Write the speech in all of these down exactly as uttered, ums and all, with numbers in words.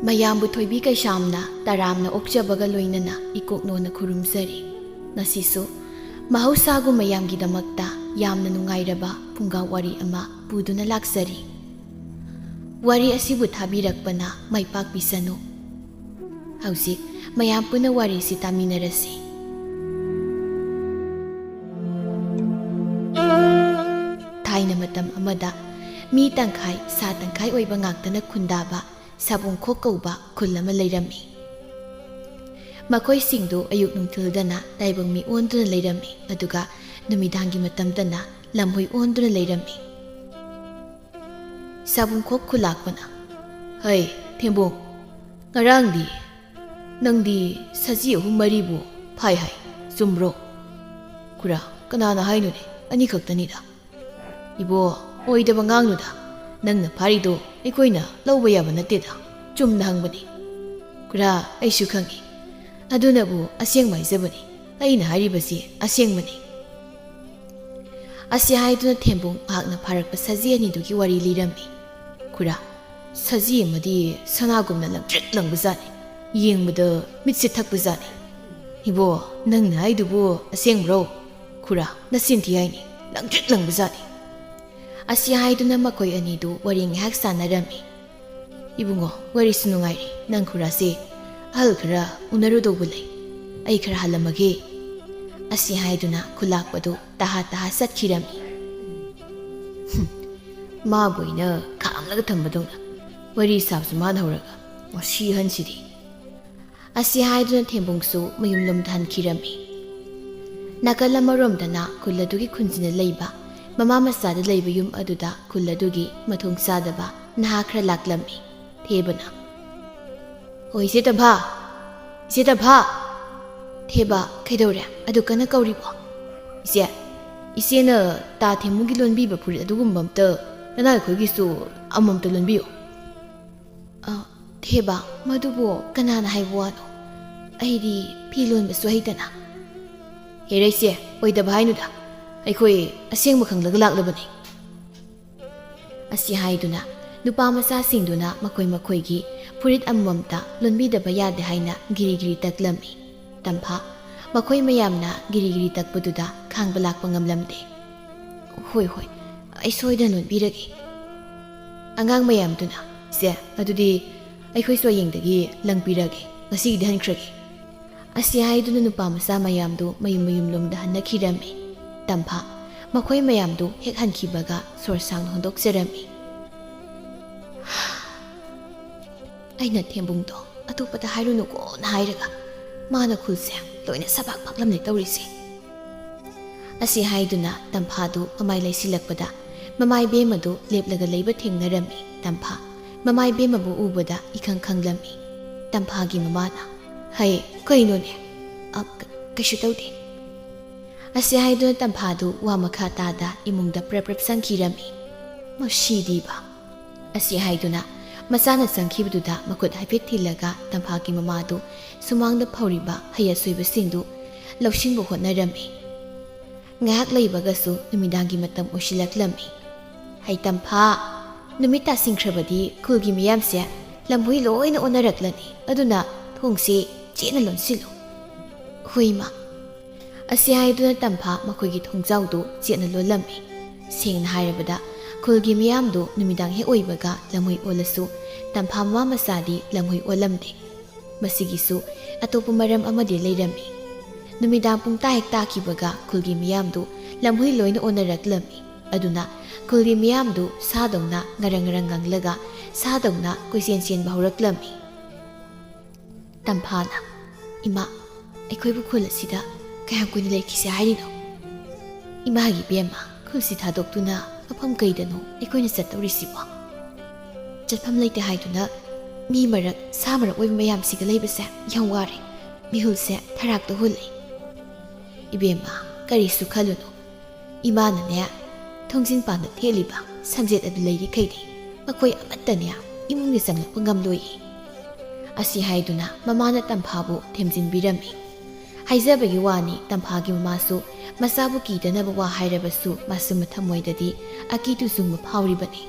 ꯃꯌꯥꯝꯕꯨ ꯊꯣꯏꯕꯤ ꯀꯩꯁꯥꯝꯅ ꯇꯔꯥꯝꯅ ꯑꯣꯛꯆꯕꯒ ꯂꯣꯏꯅꯅ ꯏꯀꯣꯛꯅꯣꯅ ꯈꯨꯔꯨꯝꯖꯔꯤ꯫ ꯉꯁꯤꯁꯨ ꯃꯍꯧꯁꯥꯒꯨꯝ ꯃꯌꯥꯝꯒꯤꯗꯃꯛꯇ ꯌꯥꯝꯅ ꯅꯨꯡꯉꯥꯏꯔꯕ ꯐꯨꯡꯒꯥ ꯋꯥꯔꯤ ꯑꯃ ꯄꯨꯗꯨꯅ ꯂꯥꯛꯆꯔꯤ꯫ ꯋꯥꯔꯤ ꯑꯁꯤꯕꯨ ꯊꯥꯕꯤꯔꯛꯄꯅ ꯃꯥꯏ ꯄꯥꯛꯄꯤꯁꯅꯨ꯫ ꯍꯧꯖꯤꯛ ꯃꯌꯥꯝ ꯄꯨꯟꯅ ꯋꯥꯔꯤꯁꯤ ꯇꯥꯃꯤꯟꯅꯔꯁꯤ꯫ ꯊꯥꯏꯅ ꯃꯇꯝ ꯑꯃꯗ ꯃꯤ ꯇꯪꯈꯥꯏ ꯁꯥ ꯇꯪꯈꯥꯏ ꯑꯣꯏꯕ ꯉꯥꯛꯇꯅ ꯈꯨꯟꯗꯥꯕ ꯁꯥꯕꯨꯡꯈꯣꯛ ꯀꯧꯕ ꯈꯨꯜ ꯑꯃ ꯂꯩꯔꯝꯃꯤ꯫ ꯃꯈꯣꯏꯁꯤꯡꯗꯨ ꯑꯌꯨꯛ ꯅꯨꯡꯊꯤꯜꯗꯅ ꯇꯥꯏꯕꯪ ꯃꯤ ꯑꯣꯟꯗꯨꯅ ꯂꯩꯔꯝꯃꯤ, ꯑꯗꯨꯒ ꯅꯨꯃꯤꯗꯥꯡꯒꯤ ꯃꯇꯝꯗꯅ ꯂꯝꯍꯨꯏ ꯑꯣꯟꯗꯨꯅ ꯂꯩꯔꯝꯃꯤ꯫ ꯁꯥꯕꯨꯡꯈꯣꯛ ꯈꯨꯂꯥꯛꯄꯅ, "ꯍꯩ, ꯊꯦꯝꯕꯣꯡ, ꯉꯔꯥꯡꯗꯤ ꯅꯪꯗꯤ ꯁꯖꯤ ꯑꯍꯨꯝ ꯃꯔꯤꯕꯨ ꯐꯥꯏ ꯍꯥꯏ, ꯆꯨꯝꯕ꯭ꯔꯣ?" "ꯈꯨꯔꯥ, ꯀꯅꯥꯅ ꯍꯥꯏꯅꯣꯅꯦ? ꯑꯅꯤꯈꯛꯇꯅꯤꯗ꯫" "ꯏꯕꯣ, ꯑꯣꯏꯗꯕ ꯉꯥꯡꯅꯨꯗ꯫ ꯅꯪꯅ ꯐꯥꯔꯤꯗꯣ ꯑꯩꯈꯣꯏꯅ ꯂꯧꯕ ꯌꯥꯕ ꯅꯠꯇꯦꯗ꯫ ꯆꯨꯝꯅ ꯍꯪꯕꯅꯤ꯫" "ꯈꯨꯔꯥ, ꯑꯩꯁꯨ ꯈꯪꯏ꯫ ꯑꯗꯨꯅꯕꯨ ꯑꯁꯦꯡꯕ ꯍꯥꯏꯖꯕꯅꯤ꯫ ꯑꯩꯅ ꯍꯥꯏꯔꯤꯕꯁꯤ ꯑꯁꯦꯡꯕꯅꯤ꯫" ꯑꯁꯤ ꯍꯥꯏꯗꯨꯅ ꯊꯦꯝꯕꯨꯡ ꯃꯍꯥꯛꯅ ꯐꯥꯔꯛꯄ ꯁꯖꯤ ꯑꯅꯤꯗꯨꯒꯤ ꯋꯥꯔꯤ ꯂꯤꯔꯝꯃꯤ꯫ "ꯈꯨꯔꯥ, ꯁꯖꯤ ꯑꯃꯗꯤ ꯁꯅꯥꯒꯨꯝꯅ ꯂꯪꯇ꯭ꯔꯤꯛ ꯂꯪꯕꯖꯥꯠꯅꯤ꯫ ꯌꯦꯡꯕꯗ ꯃꯤꯠꯁꯦ ꯊꯛꯄꯖꯥꯠꯅꯤ꯫" "ꯏꯕꯣ, ꯅꯪꯅ ꯍꯥꯏꯗꯨꯕꯨ ꯑꯁꯦꯡꯕ꯭ꯔꯣ?" "ꯈꯨꯔꯥ, ꯅꯆꯤꯟ ꯊꯤ ꯍꯥꯏꯅꯤ, ꯂꯪꯇ꯭ꯔꯤꯛ ꯂꯪꯕꯖꯥꯠꯅꯤ꯫" ꯑꯁꯤ ꯍꯥꯏꯗꯨꯅ ꯃꯈꯣꯏ ꯑꯅꯤꯗꯨ ꯋꯥꯔꯤ ꯉꯥꯏꯍꯥꯛ ꯁꯥꯟꯅꯔꯝꯃꯤ꯫ "ꯏꯕꯨꯡꯉꯣ, ꯋꯥꯔꯤꯁꯨ ꯅꯨꯡꯉꯥꯏꯔꯤ꯫ ꯅꯪ ꯈꯨꯔꯥꯁꯦ ꯑꯍꯜ ꯈꯔ ꯎꯅꯔꯨꯗꯧꯕ ꯂꯩ꯫ ꯑꯩ ꯈꯔ ꯍꯜꯂꯝꯃꯒꯦ꯫" ꯑꯁꯤ ꯍꯥꯏꯗꯨꯅ ꯈꯨꯂꯥꯛꯄꯗꯨ ꯇꯍꯥ ꯇꯍꯥ ꯆꯠꯈꯤꯔꯝꯃꯤ꯫ "ꯍꯨꯝ, ꯃꯥꯕꯨ ꯑꯩꯅ ꯈꯥꯝꯂꯒ ꯊꯝꯕꯗꯧꯅ ꯋꯥꯔꯤ ꯁꯥꯕꯁꯨ ꯃꯥꯅ ꯍꯧꯔꯒ, ꯃꯁꯤ ꯑꯍꯟꯁꯤꯗꯤ꯫" ꯑꯁꯤ ꯍꯥꯏꯗꯨꯅ ꯊꯦꯝꯕꯨꯡꯁꯨ ꯃꯌꯨꯝꯂꯣꯝꯗ ꯍꯟꯈꯤꯔꯝꯃꯤ꯫ ꯅꯥꯀꯜ ꯑꯃꯔꯣꯝꯗꯅ ꯈꯨꯜ ꯑꯗꯨꯒꯤ ꯈꯨꯟꯖꯤꯟꯅ ꯂꯩꯕ ꯃꯃꯥ ꯃꯆꯥꯗ ꯂꯩꯕ ꯌꯨꯝ ꯑꯗꯨꯗ ꯈꯨꯜ ꯑꯗꯨꯒꯤ ꯃꯊꯣꯡ ꯆꯥꯗꯕ ꯅꯍꯥ ꯈꯔ ꯂꯥꯛꯂꯝꯃꯤ꯫ ꯊꯦꯕꯅ, "ꯑꯣ, ꯏꯆꯦ ꯇꯝꯐꯥ! ꯏꯆꯦ ꯇꯝꯐꯥ!" "ꯊꯦꯕ, ꯀꯩꯗꯧꯔꯦ? ꯑꯗꯨ ꯀꯟꯅ ꯀꯧꯔꯤꯕꯣ?" "ꯏꯆꯦ, ꯏꯆꯦꯅ ꯇꯥ ꯊꯦꯝꯕꯨꯡꯒꯤ ꯂꯣꯟꯕꯤꯕ ꯐꯨꯔꯤꯠ ꯑꯗꯨꯒꯨꯝꯕ ꯑꯝꯇ ꯅꯅꯥꯏ ꯑꯩꯈꯣꯏꯒꯤꯁꯨ ꯑꯃꯃꯝꯇ ꯂꯣꯟꯕꯤꯌꯨ꯫" "ꯑ, ꯊꯦꯕ, ꯃꯗꯨꯕꯨ ꯀꯅꯥꯅ ꯍꯥꯏꯕ ꯋꯥꯅꯣ? ꯑꯩꯗꯤ ꯐꯤ ꯂꯣꯟꯕꯁꯨ ꯍꯩꯇꯅ꯫" "ꯍꯦꯔꯥ ꯏꯆꯦ, ꯑꯣꯏꯗꯕ ꯍꯥꯏꯅꯨꯗ꯫ ꯑꯩꯈꯣꯏ ꯑꯁꯦꯡꯕ ꯈꯪꯂꯒ ꯂꯥꯛꯂꯕꯅꯤ꯫" ꯑꯁꯤ ꯍꯥꯏꯗꯨꯅ ꯅꯨꯄꯥ ꯃꯆꯥꯁꯤꯡꯗꯨꯅ ꯃꯈꯣꯏ ꯃꯈꯣꯏꯒꯤ ꯐꯨꯔꯤꯠ ꯑꯃꯃꯝꯇ ꯂꯣꯟꯕꯤꯗꯕ ꯌꯥꯗꯦ ꯍꯥꯏꯅ ꯒꯤꯔꯤ ꯒꯤꯔꯤ ꯇꯛꯂꯝꯃꯤ꯫ ꯇꯝꯐꯥ ꯃꯈꯣꯏ ꯃꯌꯥꯝꯅ ꯒꯤꯔꯤ ꯒꯤꯔꯤ ꯇꯛꯄꯗꯨꯗ ꯈꯥꯡꯕ ꯂꯥꯛꯄ ꯉꯝꯂꯝꯗꯦ꯫ "ꯍꯣꯏ, ꯍꯣꯏ, ꯑꯩ ꯁꯣꯏꯗꯅ ꯂꯣꯟꯕꯤꯔꯒꯦ"꯫ ꯑꯉꯥꯡ ꯃꯌꯥꯝꯗꯨꯅ, "ꯁꯦ, ꯑꯗꯨꯗꯤ ꯑꯩꯈꯣꯏꯁꯨ ꯍꯌꯦꯡꯗꯒꯤ ꯂꯪꯕꯤꯔꯒꯦ, ꯉꯁꯤꯒꯤꯗꯤ ꯍꯟꯈ꯭ꯔꯒꯦ"꯫ ꯑꯁꯤ ꯍꯥꯏꯗꯨꯅ ꯅꯨꯄꯥ ꯃꯆꯥ ꯃꯌꯥꯝꯗꯨ ꯃꯌꯨꯝ ꯃꯌꯨꯝꯂꯣꯝꯗ ꯍꯟꯅꯈꯤꯔꯝꯃꯤ꯫ ꯇꯝꯐꯥ ꯃꯈꯣꯏ ꯃꯌꯥꯝꯗꯨ ꯍꯦꯛ ꯍꯟꯈꯤꯕꯒ ꯁꯣꯔ ꯁꯥꯡꯅ ꯍꯣꯟꯗꯣꯛꯆꯔꯝꯃꯤ꯫ "ꯑꯩꯅ ꯊꯦꯝꯕꯨꯡꯗꯣ ꯑꯇꯣꯞꯄꯗ ꯍꯥꯏꯔꯨꯅꯨꯀꯣꯅ ꯍꯥꯏꯔꯒ ꯃꯥꯅ ꯈꯨꯜꯁꯦ ꯂꯣꯏꯅ ꯁꯕꯥꯛ ꯄꯥꯛꯂꯝꯂꯦ ꯇꯧꯔꯤꯁꯦ"꯫ ꯑꯁꯤ ꯍꯥꯏꯗꯨꯅ ꯇꯝꯐꯥꯗꯨ ꯃꯃꯥꯏ ꯂꯩꯁꯤꯜꯂꯛꯄꯗ ꯃꯃꯥꯏ ꯕꯦꯝꯃꯗꯨ ꯂꯦꯞꯂꯒ ꯂꯩꯕ ꯊꯦꯡꯅꯔꯝꯃꯤ꯫ ꯇꯝꯐꯥ ꯃꯃꯥꯏ ꯕꯦꯝꯃꯕꯨ ꯎꯕꯗ ꯏꯈꯪ ꯈꯪꯂꯝꯃꯤ꯫ ꯇꯝꯐꯥꯒꯤ ꯃꯃꯥꯅ, "ꯍꯩ, ꯀꯩꯅꯣꯅꯦ? ꯑ, ꯀ-, ꯀꯩꯁꯨ ꯇꯧꯗꯦ"꯫ ꯑꯁꯤ ꯍꯥꯏꯗꯨꯅ ꯇꯝꯐꯥꯗꯨ ꯋꯥ ꯃꯈꯥ ꯇꯥꯗ ꯏꯃꯨꯡꯗ ꯄ꯭ꯔꯞ ꯄ꯭ꯔꯞ ꯆꯪꯈꯤꯔꯝꯃꯤ꯫ "ꯃꯁꯤꯗꯤꯕ"꯫ ꯑꯁꯤ ꯍꯥꯏꯗꯨꯅ ꯃꯆꯥꯅ ꯆꯪꯈꯤꯕꯗꯨꯗ ꯃꯈꯨꯠ ꯍꯥꯏꯐꯦꯠ ꯊꯤꯜꯂꯒ ꯇꯝꯐꯥꯒꯤ ꯃꯃꯥꯗꯨ ꯁꯨꯃꯥꯡꯗ ꯐꯧꯔꯤꯕ ꯍꯩ ꯑꯁꯣꯏꯕꯁꯤꯡꯗꯨ ꯂꯧꯁꯤꯟꯕ ꯍꯣꯠꯅꯔꯝꯃꯤ꯫ ꯉꯥꯏꯍꯥꯛ ꯂꯩꯕꯒꯁꯨ ꯅꯨꯃꯤꯗꯥꯡꯒꯤ ꯃꯇꯝ ꯑꯣꯏꯁꯤꯜꯂꯛꯂꯝꯃꯤ꯫ "ꯍꯩ ꯇꯝꯐꯥ, ꯅꯨꯃꯤꯠ ꯇꯥꯁꯤꯟꯈ꯭ꯔꯕꯗꯤ ꯈꯨꯜꯒꯤ ꯃꯤꯌꯥꯝꯁꯦ ꯂꯝꯍꯨꯏ ꯂꯣꯏꯅ ꯑꯣꯟꯅꯔꯛꯂꯅꯤ, ꯑꯗꯨꯅ ꯊꯣꯡꯁꯤ ꯆꯦꯠꯅ ꯂꯣꯟꯁꯤꯜꯂꯨ"꯫ "ꯍꯣꯏ ꯏꯃꯥ"꯫ ꯑꯁꯤ ꯍꯥꯏꯗꯨꯅ ꯇꯝꯐꯥ ꯃꯈꯣꯏꯒꯤ ꯊꯣꯡꯖꯥꯎꯗꯨ ꯆꯦꯠꯅ ꯂꯣꯜꯂꯝꯃꯤ꯫ ꯁꯦꯡꯅ ꯍꯥꯏꯔꯕꯗ, ꯈꯨꯜꯒꯤ ꯃꯤꯌꯥꯝꯗꯨ ꯅꯨꯃꯤꯗꯥꯡ ꯍꯦꯛ ꯑꯣꯏꯕꯒ ꯂꯝꯍꯨꯏ ꯑꯣꯜꯂꯁꯨ, ꯇꯝꯐꯥ ꯃꯃꯥ ꯃꯆꯥꯗꯤ ꯂꯝꯍꯨꯏ ꯑꯣꯜꯂꯝꯗꯦ꯫ ꯃꯁꯤꯒꯤꯁꯨ ꯑꯇꯣꯞꯄ ꯃꯔꯝ ꯑꯃꯗꯤ ꯂꯩꯔꯝꯃꯤ꯫ ꯅꯨꯃꯤꯗꯥꯡ ꯄꯨꯡ ꯇꯥ ꯍꯦꯛ ꯇꯥꯈꯤꯕꯒ ꯈꯨꯜꯒꯤ ꯃꯤꯌꯥꯝꯗꯨ ꯂꯝꯍꯨꯏ ꯂꯣꯏꯅ ꯑꯣꯟꯅꯔꯛꯂꯝꯃꯤ꯫ ꯑꯗꯨꯅ ꯈꯨꯜꯒꯤ ꯃꯤꯌꯥꯝꯗꯨ ꯁꯥꯗꯧꯅ ꯉꯔꯪ ꯉꯔꯪ ꯉꯪꯂꯒ ꯁꯥꯗꯧꯅ ꯀꯣꯏꯆꯦꯟ ꯆꯦꯟꯕ ꯍꯧꯔꯛꯂꯝꯃꯤ꯫ ꯇꯝꯐꯥꯅ, "ꯏꯃꯥ, ꯑꯩꯈꯣꯏꯕꯨ ꯈꯨꯜ ꯑꯁꯤꯗ ꯀꯌꯥꯝ ꯀꯨꯏꯅ ꯂꯩꯈꯤꯁꯦ ꯍꯥꯏꯔꯤꯅꯣ? ꯏꯃꯥꯒꯤ ꯏꯕꯦꯝꯃ, ꯈꯨꯜꯁꯤ ꯊꯥꯗꯣꯛꯇꯨꯅ ꯃꯐꯝ ꯀꯩꯗꯅꯣ ꯑꯩꯈꯣꯏꯅ ꯆꯠꯇꯧꯔꯤꯁꯤꯕꯣ? ꯆꯠꯐꯝ ꯂꯩꯇꯦ ꯍꯥꯏꯗꯨꯅ ꯃꯤ ꯃꯔꯛ, ꯁꯥ ꯃꯔꯛ ꯑꯣꯏꯕ ꯃꯌꯥꯝꯁꯤꯒ ꯂꯩꯕꯁꯦ ꯌꯥꯝ ꯋꯥꯔꯦ꯫ ꯃꯤꯍꯨꯜꯁꯦ ꯊꯔꯥꯛꯇ ꯍꯨꯜꯂꯦ"꯫ "ꯏꯕꯦꯝꯃ, ꯀꯔꯤꯁꯨ ꯈꯜꯂꯨꯅꯨ꯫ ꯏꯃꯥꯅꯅꯦ, ꯊꯣꯡꯖꯤꯟ ꯄꯥꯟꯗ ꯊꯦꯠꯂꯤꯕ ꯁꯝꯖꯦꯠ ꯑꯗꯨ ꯂꯩꯔꯤꯈꯩꯗꯤ ꯃꯈꯣꯏ ꯑꯃꯠꯇꯅꯦ ꯏꯃꯨꯡꯗ ꯆꯪꯂꯛꯄ ꯉꯝꯂꯣꯏꯌꯦ"꯫ ꯑꯁꯤ ꯍꯥꯏꯗꯨꯅ ꯃꯃꯥꯅ ꯇꯝꯐꯥꯕꯨ ꯊꯦꯝꯖꯤꯟꯕꯤꯔꯝꯃꯤ꯫ ꯍꯥꯏꯖꯕꯒꯤ ꯋꯥꯅꯤ, ꯇꯝꯐꯥꯒꯤ ꯃꯃꯥꯁꯨ ꯃꯆꯥꯕꯨ ꯀꯤꯗꯅꯕ ꯋꯥ ꯍꯥꯏꯔꯕꯁꯨ ꯃꯥꯁꯨ ꯃꯊꯃꯣꯏꯗꯗꯤ ꯑꯀꯤ ꯇꯨꯖꯨꯡꯕ ꯐꯥꯎꯔꯤꯕꯅꯤ꯫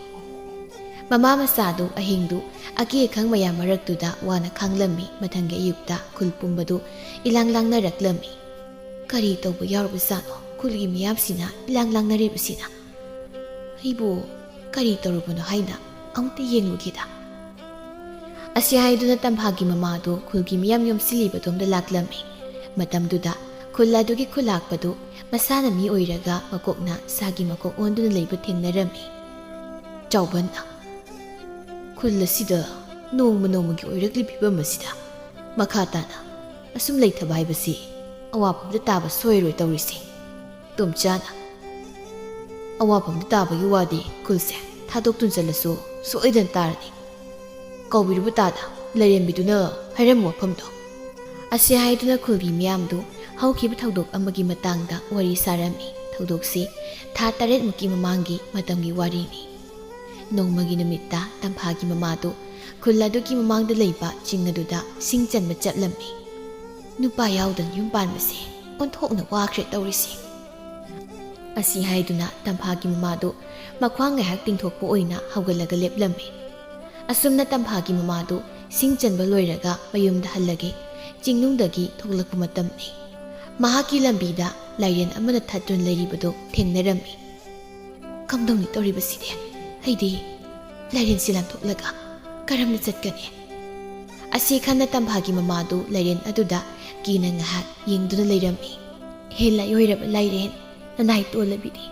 ꯃꯃꯥ ꯃꯆꯥꯗꯨ ꯑꯍꯤꯡꯗꯨ ꯑꯀꯤ ꯑꯈꯪ ꯃꯌꯥꯝ ꯃꯔꯛꯇꯨꯗ ꯋꯥꯅ ꯈꯥꯡꯂꯝꯃꯤ꯫ ꯃꯊꯪꯒꯤ ꯑꯌꯨꯛꯇ ꯈꯨꯜ ꯄꯨꯝꯕꯗꯨ ꯏꯂꯥꯡ ꯂꯥꯡꯅꯔꯛꯂꯝꯃꯤ꯫ "ꯀꯔꯤ ꯇꯧꯕ ꯌꯥꯎꯔꯕꯖꯥꯠꯅꯣ? ꯈꯨꯜꯒꯤ ꯃꯤꯌꯥꯝꯁꯤꯅ ꯏꯂꯥꯡ ꯂꯥꯡꯅꯔꯤꯕꯁꯤꯅ꯫ ꯑꯩꯕꯨ ꯀꯔꯤ ꯇꯧꯔꯕꯅꯣ ꯍꯥꯏꯅ ꯑꯃꯨꯛꯇ ꯌꯦꯡꯂꯨꯒꯦꯗ?" ꯑꯁꯤ ꯍꯥꯏꯗꯨꯅ ꯇꯝꯐꯥꯒꯤ ꯃꯃꯥꯗꯨ ꯈꯨꯜꯒꯤ ꯃꯤꯌꯥꯝ ꯌꯣꯝꯁꯤꯜꯂꯤꯕꯗꯣꯝꯗ ꯂꯥꯛꯂꯝꯃꯤ꯫ ꯃꯇꯝꯗꯨꯗ ꯈꯨꯜ ꯑꯗꯨꯒꯤ ꯈꯨꯂꯥꯛꯄꯗꯨ ꯃꯁꯥꯅ ꯃꯤ ꯑꯣꯏꯔꯒ ꯃꯀꯣꯛꯅ ꯁꯥꯒꯤ ꯃꯀꯣꯛ ꯑꯣꯟꯗꯨꯅ ꯂꯩꯕ ꯊꯦꯡꯅꯔꯝꯃꯤ꯫ ꯆꯥꯎꯕꯟꯅ, "ꯈꯨꯜ ꯑꯁꯤꯗ ꯅꯣꯡꯃ ꯅꯣꯡꯃꯒꯤ ꯑꯣꯏꯔꯛꯂꯤꯕ ꯐꯤꯕꯝ ꯑꯁꯤꯗ ꯃꯈꯥ ꯇꯥꯅ ꯑꯁꯨꯝ ꯂꯩꯊꯕ ꯍꯥꯏꯕꯁꯤ ꯑꯋꯥꯐꯝꯗ ꯇꯥꯕ ꯁꯣꯏꯔꯣꯏ ꯇꯧꯔꯤꯁꯦ꯫ ꯇꯣꯝꯆꯥꯅ, ꯑꯋꯥꯐꯝꯗ ꯇꯥꯕꯒꯤ ꯋꯥꯗꯤ ꯈꯨꯜꯁꯦ ꯊꯥꯗꯣꯛꯇꯨꯅ ꯆꯠꯂꯁꯨ ꯁꯣꯏꯗꯅ ꯇꯥꯔꯅꯤ꯫ ꯀꯧꯕꯤꯔꯨꯕ ꯇꯥꯗ, ꯂꯥꯏꯔꯦꯝꯕꯤꯗꯨꯅ ꯍꯥꯏꯔꯝꯕ ꯋꯥꯐꯝꯗꯣ"꯫ ꯑꯁꯤ ꯍꯥꯏꯗꯨꯅ ꯈꯨꯜꯒꯤ ꯃꯤꯌꯥꯝꯗꯨ ꯍꯧꯈꯤꯕ ꯊꯧꯗꯣꯛ ꯑꯃꯒꯤ ꯃꯇꯥꯡꯗ ꯋꯥꯔꯤ ꯁꯥꯔꯝꯃꯤ꯫ ꯊꯧꯗꯣꯛꯁꯤ ꯊꯥ ꯇꯔꯦꯠꯃꯨꯛꯀꯤ ꯃꯃꯥꯡꯒꯤ ꯃꯇꯝꯒꯤ ꯋꯥꯔꯤꯅꯤ꯫ ꯅꯣꯡꯃꯒꯤ ꯅꯨꯃꯤꯠꯇ ꯇꯝꯐꯥꯒꯤ ꯃꯃꯥꯗꯨ ꯈꯨꯜ ꯑꯗꯨꯒꯤ ꯃꯃꯥꯡꯗ ꯂꯩꯕ ꯆꯤꯡ ꯑꯗꯨꯗ ꯁꯤꯡ ꯆꯟꯕ ꯆꯠꯂꯝꯃꯤ꯫ "ꯅꯨꯄꯥ ꯌꯥꯎꯗꯅ ꯌꯨꯝ ꯄꯥꯟꯕꯁꯦ ꯑꯣꯟꯊꯣꯛꯅ ꯋꯥꯈ꯭ꯔꯦ ꯇꯧꯔꯤꯁꯦ"꯫ ꯑꯁꯤ ꯍꯥꯏꯗꯨꯅ ꯇꯝꯐꯥꯒꯤ ꯃꯃꯥꯗꯨ ꯃꯈ꯭ꯋꯥꯡ ꯉꯥꯏꯍꯥꯛ ꯇꯤꯡꯊꯣꯛꯄ ꯑꯣꯏꯅ ꯍꯧꯒꯠꯂꯒ ꯂꯦꯞꯂꯝꯃꯤ꯫ ꯑꯁꯨꯝꯅ ꯇꯝꯐꯥꯒꯤ ꯃꯃꯥꯗꯨ ꯁꯤꯡ ꯆꯟꯕ ꯂꯣꯏꯔꯒ ꯃꯌꯨꯝꯗ ꯍꯜꯂꯒꯦ ꯆꯤꯡꯅꯨꯡꯗꯒꯤ ꯊꯣꯛꯂꯛꯄ ꯃꯇꯝꯅꯤ꯫ ꯃꯍꯥꯛꯀꯤ ꯂꯝꯕꯤꯗ ꯂꯥꯏꯔꯦꯟ ꯑꯃꯅ ꯊꯠꯇꯨꯅ ꯂꯩꯔꯤꯕꯗꯨ ꯊꯦꯡꯅꯔꯝꯃꯤ꯫ "ꯀꯝꯗꯧꯅꯤ ꯇꯧꯔꯤꯕꯁꯤꯗꯤ? ꯑꯩꯗꯤ ꯂꯥꯏꯔꯦꯟꯁꯤ ꯂꯥꯟꯊꯣꯛꯂꯒ ꯀꯔꯝꯅ ꯆꯠꯀꯅꯤ?" ꯑꯁꯤ ꯈꯟꯅ ꯇꯝꯐꯥꯒꯤ ꯃꯃꯥꯗꯨ ꯂꯥꯏꯔꯦꯟ ꯑꯗꯨꯗ ꯀꯤꯅ ꯉꯥꯏꯍꯥꯛ ꯌꯦꯡꯗꯨꯅ ꯂꯩꯔꯝꯃꯤ꯫ "ꯍꯦ ꯂꯥꯏꯑꯣꯏꯔꯕ ꯂꯥꯏꯔꯦꯟ, ꯅꯅꯥꯏ ꯇꯣꯜꯂꯕꯤꯗꯤ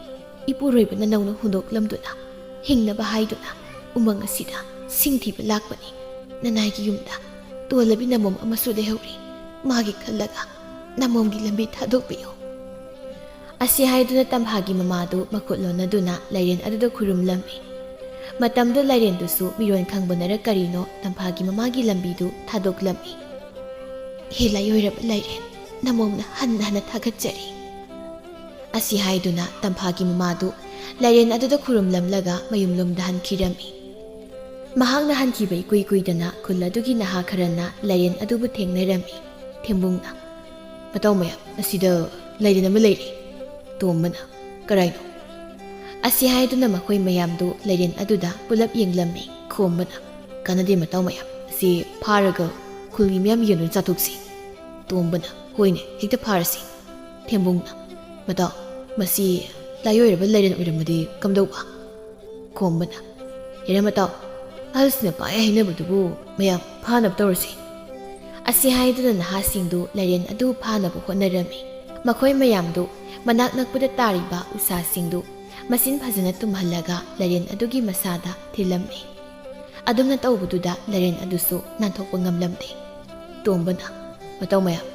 ꯏꯄꯨꯔꯣꯏꯕ ꯅꯅꯧꯅ ꯍꯨꯟꯗꯣꯛꯂꯝꯗꯨꯅ ꯍꯤꯡꯅꯕ ꯍꯥꯏꯗꯨꯅ ꯎꯃꯪ ꯑꯁꯤꯗ ꯁꯤꯡ ꯊꯤꯕ ꯂꯥꯛꯄꯅꯤ꯫ ꯅꯅꯥꯏꯒꯤ ꯌꯨꯝꯗ ꯇꯣꯜꯂꯕꯤ ꯅꯃꯣꯝ ꯑꯃꯁꯨ ꯂꯩꯍꯧꯔꯤ꯫ ꯃꯥꯒꯤ ꯈꯜꯂꯒ ꯅꯃꯣꯝꯒꯤ ꯂꯝꯕꯤ ꯊꯥꯗꯣꯛꯄꯤꯌꯨ"꯫ ꯑꯁꯤ ꯍꯥꯏꯗꯨꯅ ꯇꯝꯐꯥꯒꯤ ꯃꯃꯥꯗꯨ ꯃꯈꯨꯠ ꯂꯣꯟꯅꯗꯨꯅ ꯂꯥꯏꯔꯦꯟ ꯑꯗꯨꯗ ꯈꯨꯔꯨꯝꯂꯝꯃꯤ꯫ ꯃꯇꯝꯗꯨ ꯂꯥꯏꯔꯦꯟꯗꯨꯁꯨ ꯃꯤꯔꯣꯟ ꯈꯪꯕꯅꯔ ꯀꯔꯤꯅꯣ ꯇꯝꯐꯥꯒꯤ ꯃꯃꯥꯒꯤ ꯂꯝꯕꯤꯗꯨ ꯊꯥꯗꯣꯛꯂꯝꯃꯤ꯫ "ꯍꯦ ꯂꯥꯏꯑꯣꯏꯔꯕ ꯂꯥꯏꯔꯦꯟ, ꯅꯃꯣꯝꯅ ꯍꯟꯅ ꯍꯟꯅ ꯊꯥꯒꯠꯆꯔꯤ"꯫ ꯑꯁꯤ ꯍꯥꯏꯗꯨꯅ ꯇꯝꯐꯥꯒꯤ ꯃꯃꯥꯗꯨ ꯂꯥꯏꯔꯦꯟ ꯑꯗꯨꯗ ꯈꯨꯔꯨꯝꯂꯝꯂꯒ ꯃꯌꯨꯝꯂꯣꯝꯗ ꯍꯟꯈꯤꯔꯝꯃꯤ꯫ ꯃꯍꯥꯛꯅ ꯍꯟꯈꯤꯕ ꯏꯀꯨꯏ ꯀꯨꯏꯗꯅ ꯈꯨꯜ ꯑꯗꯨꯒꯤ ꯅꯍꯥ ꯈꯔꯅ ꯂꯥꯏꯔꯦꯟ ꯑꯗꯨꯕꯨ ꯊꯦꯡꯅꯔꯝꯃꯤ꯫ ꯊꯦꯝꯕꯨꯡꯅ, "ꯃꯇꯥꯎ ꯃꯌꯥꯝ, ꯑꯁꯤꯗ ꯂꯥꯏꯔꯦꯟ ꯑꯃ ꯂꯩꯔꯦ"꯫ ꯇꯣꯝꯕꯅ, "ꯀꯔꯥꯏꯅꯣ?" ꯑꯁꯤ ꯍꯥꯏꯗꯨꯅ ꯃꯈꯣꯏ ꯃꯌꯥꯝꯗꯨ ꯂꯥꯏꯔꯦꯟ ꯑꯗꯨꯗ ꯄꯨꯂꯞ ꯌꯦꯡꯂꯝꯃꯤ꯫ ꯈꯣꯝꯕꯅ, "ꯀꯥꯟꯅꯗꯦ ꯃꯇꯥꯎ ꯃꯌꯥꯝ, ꯑꯁꯤ ꯐꯥꯔꯒ ꯈꯨꯜꯒꯤ ꯃꯤꯌꯥꯝ ꯌꯦꯟ ꯑꯣꯏꯅ ꯆꯥꯊꯣꯛꯁꯤ꯫" ꯇꯣꯝꯕꯅ, "ꯍꯣꯏꯅꯦ, ꯍꯦꯛꯇ ꯐꯥꯔꯁꯤ꯫" ꯊꯦꯝꯕꯨꯡꯅ, "ꯃꯇꯥꯎ, ꯃꯁꯤ ꯂꯥꯏꯑꯣꯏꯔꯕ ꯂꯥꯏꯔꯦꯟ ꯑꯣꯏꯔꯝꯃꯗꯤ ꯀꯝꯗꯧꯕ?" ꯈꯣꯝꯕꯅ, "ꯍꯦꯔꯥ ꯃꯇꯥꯎ, ꯑꯍꯜꯁꯤꯡꯅ ꯄꯥꯏ ꯍꯥꯏꯅꯕꯗꯨꯕꯨ ꯃꯌꯥꯝ ꯐꯥꯅꯕ ꯇꯧꯔꯁꯤ꯫" ꯑꯁꯤ ꯍꯥꯏꯗꯨꯅ ꯅꯍꯥꯁꯤꯡꯗꯨ ꯂꯥꯏꯔꯦꯟ ꯑꯗꯨ ꯐꯥꯅꯕ ꯍꯣꯠꯅꯔꯝꯃꯤ꯫ ꯃꯈꯣꯏ ꯃꯌꯥꯝꯗꯨ ꯃꯅꯥꯛ ꯅꯛꯄꯗ ꯇꯥꯔꯤꯕ ꯎꯁꯥꯁꯤꯡꯗꯨ ꯃꯁꯤꯟ ꯐꯖꯅ ꯇꯨꯝꯍꯜꯂꯒ ꯂꯥꯏꯔꯦꯟ ꯑꯗꯨꯒꯤ ꯃꯁꯥꯗ ꯊꯤꯜꯂꯝꯃꯤ꯫ ꯑꯗꯨꯝꯅ ꯇꯧꯕꯗꯨꯗ ꯂꯥꯏꯔꯦꯟ ꯑꯗꯨꯁꯨ ꯅꯥꯟꯊꯣꯛꯄ ꯉꯝꯂꯝꯗꯦ꯫ ꯇꯣꯝꯕꯅ, "ꯃꯇꯥꯎ ꯃꯌꯥꯝ,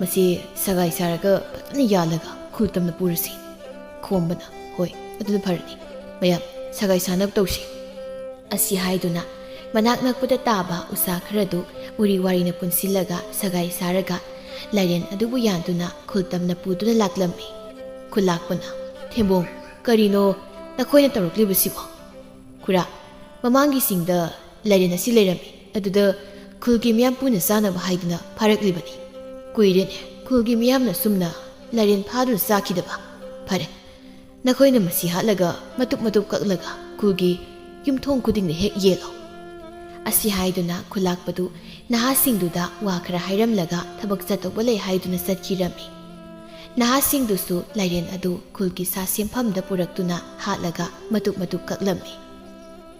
ꯃꯁꯤ ꯁꯒꯥꯏ ꯁꯥꯔꯒ ꯐꯖꯅ ꯌꯥꯜꯂꯒ ꯈꯨꯜ ꯇꯝꯅ ꯄꯨꯔꯁꯤ꯫" ꯈꯣꯝꯕꯅ, "ꯍꯣꯏ, ꯑꯗꯨꯅ ꯐꯔꯅꯤ꯫ ꯃꯌꯥꯝ, ꯁꯒꯥꯏ ꯁꯥꯅꯕ ꯇꯧꯁꯤ꯫" ꯑꯁꯤ ꯍꯥꯏꯗꯨꯅ ꯃꯅꯥꯛ ꯅꯛꯄꯗ ꯇꯥꯕ ꯎꯁꯥ ꯈꯔꯗꯨ ꯎꯔꯤ ꯋꯥꯔꯤꯅ ꯄꯨꯟꯁꯤꯜꯂꯒ ꯁꯒꯥꯏ ꯁꯥꯔꯒ ꯂꯥꯏꯔꯦꯟ ꯑꯗꯨꯕꯨ ꯌꯥꯟꯗꯨꯅ ꯈꯨꯜ ꯇꯝꯅ ꯄꯨꯗꯨꯅ ꯂꯥꯛꯂꯝꯃꯤ꯫ ꯈꯨꯜꯂꯥꯛꯄꯅ, "ꯊꯦꯝꯕꯣꯡ, ꯀꯔꯤꯅꯣ ꯅꯈꯣꯏꯅ ꯇꯧꯔꯛꯂꯤꯕꯁꯤꯕꯣ?" "ꯈꯨꯔꯥ, ꯃꯃꯥꯡꯒꯤ ꯆꯤꯡꯗ ꯂꯥꯏꯔꯦꯟ ꯑꯁꯤ ꯂꯩꯔꯝꯃꯤ꯫ ꯑꯗꯨꯗ ꯈꯨꯜꯒꯤ ꯃꯤꯌꯥꯝ ꯄꯨꯟꯅ ꯆꯥꯅꯕ ꯍꯥꯏꯗꯨꯅ ꯐꯥꯔꯛꯂꯤꯕꯅꯤ꯫ ꯀꯨꯏꯔꯦꯅꯦ ꯈꯨꯜꯒꯤ ꯃꯤꯌꯥꯝꯅ ꯁꯨꯝꯅ ꯂꯥꯏꯔꯦꯟ ꯐꯥꯗꯨꯅ ꯆꯥꯈꯤꯗꯕ꯫ ꯐꯔꯦ, ꯅꯈꯣꯏꯅ ꯃꯁꯤ ꯍꯥꯠꯂꯒ ꯃꯇꯨꯞ ꯃꯇꯨꯞ ꯀꯛꯂꯒ ꯈꯨꯜꯒꯤ ꯌꯨꯝꯊꯣꯡ ꯈꯨꯗꯤꯡꯗ ꯍꯦꯛ ꯌꯦꯜꯂꯣ꯫" ꯑꯁꯤ ꯍꯥꯏꯗꯨꯅ ꯈꯨꯜꯂꯥꯛꯄꯗꯨ ꯅꯍꯥꯁꯤꯡꯗꯨꯗ ꯋꯥ ꯈꯔ ꯍꯥꯏꯔꯝꯂꯒ ꯊꯕꯛ ꯆꯠꯇꯧꯕ ꯂꯩ ꯍꯥꯏꯗꯨꯅ ꯆꯠꯈꯤꯔꯝꯃꯤ꯫ ꯅꯍꯥꯁꯤꯡꯗꯨꯁꯨ ꯂꯥꯏꯔꯦꯟ ꯑꯗꯨ ꯈꯨꯜꯒꯤ ꯁꯥ ꯁꯦꯝꯐꯝꯗ ꯄꯨꯔꯛꯇꯨꯅ ꯍꯥꯠꯂꯒ ꯃꯇꯨꯞ ꯃꯇꯨꯞ ꯀꯛꯂꯝꯃꯤ꯫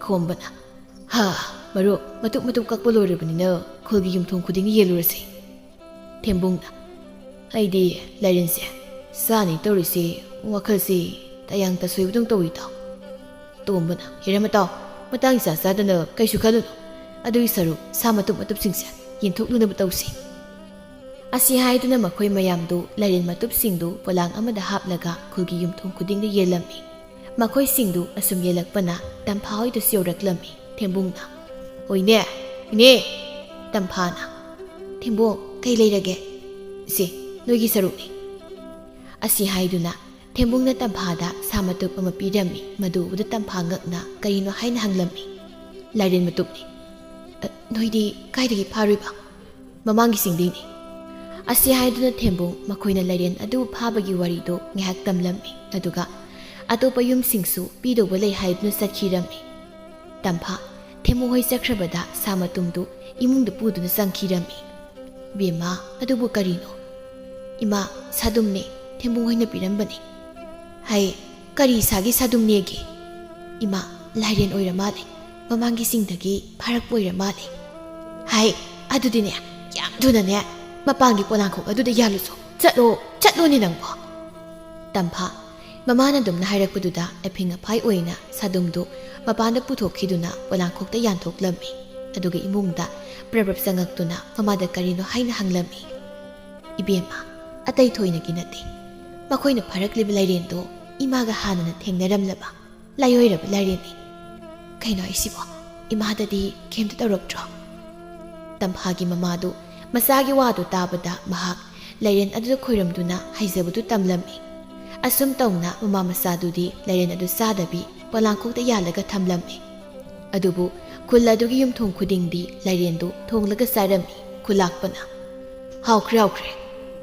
ꯈꯣꯝꯕꯅ, "ꯍꯥ, ꯃꯔꯨꯞ, ꯃꯇꯨꯞ ꯃꯇꯨꯞ ꯀꯛꯄ ꯂꯣꯏꯔꯕꯅꯤꯅ ꯈꯨꯜꯒꯤ ꯌꯨꯝꯊꯣꯡ ꯈꯨꯗꯤꯡꯒꯤ ꯌꯦꯜꯂꯨꯔꯁꯤ꯫" ꯊꯦꯝꯕꯨꯡꯅ, "ꯑꯩꯗꯤ ꯂꯥꯏꯔꯦꯟꯁꯦ ꯆꯥꯅꯤ ꯇꯧꯔꯤꯁꯤ ꯋꯥꯈꯜꯁꯤ ꯇꯌꯥꯡ ꯇꯁꯣꯏꯕꯗꯧ ꯇꯧꯏ ꯇꯥꯎ꯫" ꯇꯣꯝꯕꯅ, "ꯍꯦꯔꯥ ꯃꯇꯥꯎ, ꯃꯇꯥꯡ ꯏꯆꯥ ꯆꯥꯗꯅ ꯀꯩꯁꯨ ꯈꯜꯂꯨꯅꯨ꯫ ꯑꯗꯨꯒꯤ ꯁꯔꯨꯛ ꯁꯥ ꯃꯇꯨꯞ ꯃꯇꯨꯞꯁꯤꯡꯁꯦ ꯌꯦꯟꯊꯣꯛꯂꯨꯅꯕ ꯇꯧꯁꯤ꯫" ꯑꯁꯤ ꯍꯥꯏꯗꯨꯅ ꯃꯈꯣꯏ ꯃꯌꯥꯝꯗꯨ ꯂꯥꯏꯔꯦꯟ ꯃꯇꯨꯞꯁꯤꯡꯗꯨ ꯄꯣꯂꯥꯡ ꯑꯃꯗ ꯍꯥꯞꯂꯒ ꯈꯨꯜꯒꯤ ꯌꯨꯝꯊꯣꯡ ꯈꯨꯗꯤꯡꯗ ꯌꯦꯜꯂꯝꯃꯤ꯫ ꯃꯈꯣꯏꯁꯤꯡꯗꯨ ꯑꯁꯨꯝ ꯌꯦꯜꯂꯛꯄꯅ ꯇꯝꯐꯥ ꯍꯣꯏꯗꯁꯨ ꯌꯧꯔꯛꯂꯝꯃꯤ꯫ ꯊꯦꯝꯕꯨꯡꯅ, "ꯍꯣꯏꯅꯦ, ꯏꯅꯦ!" ꯇꯝꯐꯥꯅ, "ꯊꯦꯝꯕꯨꯡ, ꯀꯩ ꯂꯩꯔꯒꯦ?" "ꯏꯆꯦ, ꯅꯣꯏꯒꯤ ꯁꯔꯨꯛꯅꯤ꯫" ꯑꯁꯤ ꯍꯥꯏꯗꯨꯅ ꯊꯦꯝꯕꯨꯡꯅ ꯇꯝꯐꯥꯗ ꯁꯥ ꯃꯇꯨꯞ ꯑꯃ ꯄꯤꯔꯝꯃꯤ꯫ ꯃꯗꯨ ꯎꯕꯗ ꯇꯝꯐꯥ ꯉꯛꯅ ꯀꯔꯤꯅꯣ ꯍꯥꯏꯅ ꯍꯪꯂꯝꯃꯤ꯫ "ꯂꯥꯏꯔꯦꯟ ꯃꯇꯨꯞꯅꯤ꯫" "ꯑ, ꯅꯣꯏꯗꯤ ꯀꯥꯏꯗꯒꯤ ꯐꯥꯔꯨꯏꯕ?" "ꯃꯃꯥꯡꯒꯤ ꯆꯤꯡꯗꯩꯅꯤ꯫" ꯑꯁꯤ ꯍꯥꯏꯗꯨꯅ ꯊꯦꯝꯕꯨꯡ ꯃꯈꯣꯏꯅ ꯂꯥꯏꯔꯦꯟ ꯑꯗꯨ ꯐꯥꯕꯒꯤ ꯋꯥꯔꯤꯗꯨ ꯉꯥꯏꯍꯥꯛ ꯇꯝꯂꯝꯃꯤ꯫ ꯑꯗꯨꯒ ꯑꯇꯣꯞꯄ ꯌꯨꯝꯁꯤꯡꯁꯨ ꯄꯤꯗꯧꯕ ꯂꯩ ꯍꯥꯏꯗꯨꯅ ꯆꯠꯈꯤꯔꯝꯃꯤ꯫ ꯇꯝꯐꯥ ꯊꯦꯝꯕꯨꯡ ꯍꯣꯏ ꯆꯠꯈ꯭ꯔꯕꯗ ꯁꯥ ꯃꯇꯨꯝꯗꯨ ꯏꯃꯨꯡꯗ ꯄꯨꯗꯨꯅ ꯆꯪꯈꯤꯔꯝꯃꯤ꯫ "ꯕꯦꯝꯃ, ꯑꯗꯨꯕꯨ ꯀꯔꯤꯅꯣ?" "ꯏꯃꯥ, ꯁꯥꯗꯨꯝꯅꯦ, ꯊꯦꯝꯕꯨꯡ ꯍꯣꯏꯅ ꯄꯤꯔꯝꯕꯅꯦ꯫" "ꯍꯥꯏ, ꯀꯔꯤ ꯁꯥꯒꯤ ꯁꯥꯗꯨꯝꯅꯦꯒꯦ?" "ꯏꯃꯥ, ꯂꯥꯏꯔꯦꯟ ꯑꯣꯏꯔ ꯃꯥꯜꯂꯦ, ꯃꯃꯥꯡꯒꯤ ꯆꯤꯡꯗꯒꯤ ꯐꯥꯔꯛꯄ ꯑꯣꯏꯔ ꯃꯥꯜꯂꯦ꯫" "ꯍꯥꯏ, ꯑꯗꯨꯗꯤꯅꯦ, ꯌꯥꯝ ꯊꯨꯅꯅꯦ ꯃꯄꯥꯟꯒꯤ ꯄꯣꯂꯥꯡꯈꯣꯛ ꯑꯗꯨꯗ ꯌꯥꯜꯂꯨꯁꯣ꯫ ꯆꯠꯂꯣ, ꯆꯠꯂꯣꯅꯦ ꯅꯪꯕꯣ!" ꯇꯝꯐꯥ ꯃꯃꯥꯅ ꯑꯗꯨꯝꯅ ꯍꯥꯏꯔꯛꯄꯗꯨꯗ ꯑꯐꯤꯡ ꯑꯐꯥꯏ ꯑꯣꯏꯅ ꯁꯥꯗꯨꯝꯗꯨ ꯃꯄꯥꯟꯗ ꯄꯨꯊꯣꯛꯈꯤꯗꯨꯅ ꯄꯣꯂꯥꯡꯈꯣꯛꯇ ꯌꯥꯟꯊꯣꯛꯂꯝꯃꯤ꯫ ꯑꯗꯨꯒ ꯏꯃꯨꯡꯗ ꯄ꯭ꯔꯞ ꯄ꯭ꯔꯞ ꯆꯪꯉꯛꯇꯨꯅ ꯃꯃꯥꯗ ꯀꯔꯤꯅꯣ ꯍꯥꯏꯅ ꯍꯪꯂꯝꯃꯤ꯫ "ꯏꯕꯦꯝꯃ, ꯑꯇꯩ ꯊꯣꯏꯅꯒꯤ ꯅꯠꯇꯦ꯫ ꯃꯈꯣꯏꯅ ꯐꯥꯔꯛꯂꯤꯕ ꯂꯥꯏꯔꯦꯟꯗꯣ ꯏꯃꯥꯒ ꯍꯥꯟꯅꯅ ꯊꯦꯡꯅꯔꯝꯂꯕ ꯂꯥꯏꯑꯣꯏꯔꯕ ꯂꯥꯏꯔꯦꯟꯅꯤ꯫" "ꯀꯩꯅꯣ ꯍꯥꯏꯁꯤꯕꯣ? ꯏꯃꯥꯗꯗꯤ ꯀꯩꯝꯇ ꯇꯧꯔꯛꯇ꯭ꯔꯣ?" ꯇꯝꯐꯥꯒꯤ ꯃꯃꯥꯗꯨ ꯃꯆꯥꯒꯤ ꯋꯥꯗꯨ ꯇꯥꯕꯗ ꯃꯍꯥꯛ ꯂꯥꯏꯔꯦꯟ ꯑꯗꯨꯗ ꯈꯣꯏꯔꯝꯗꯨꯅ ꯍꯩꯖꯕꯗꯨ ꯇꯝꯂꯝꯃꯤ꯫ ꯑꯁꯨꯝ ꯇꯧꯅ ꯃꯃꯥ ꯃꯆꯥꯗꯨꯗꯤ ꯂꯥꯏꯔꯦꯟ ꯑꯗꯨ ꯆꯥꯗꯕꯤ ꯄꯣꯂꯥꯡꯈꯣꯛꯇ ꯌꯥꯜꯂꯒ ꯊꯝꯂꯝꯃꯤ꯫ ꯑꯗꯨꯕꯨ ꯈꯨꯜ ꯑꯗꯨꯒꯤ ꯌꯨꯝꯊꯣꯡ ꯈꯨꯗꯤꯡꯗꯤ ꯂꯥꯏꯔꯦꯟꯗꯨ ꯊꯣꯡꯂꯒ ꯆꯥꯔꯝꯃꯤ꯫ ꯈꯨꯂꯥꯛꯄꯅ, "ꯍꯥꯎꯈ꯭ꯔꯦ, ꯍꯥꯎꯈ꯭ꯔꯦ,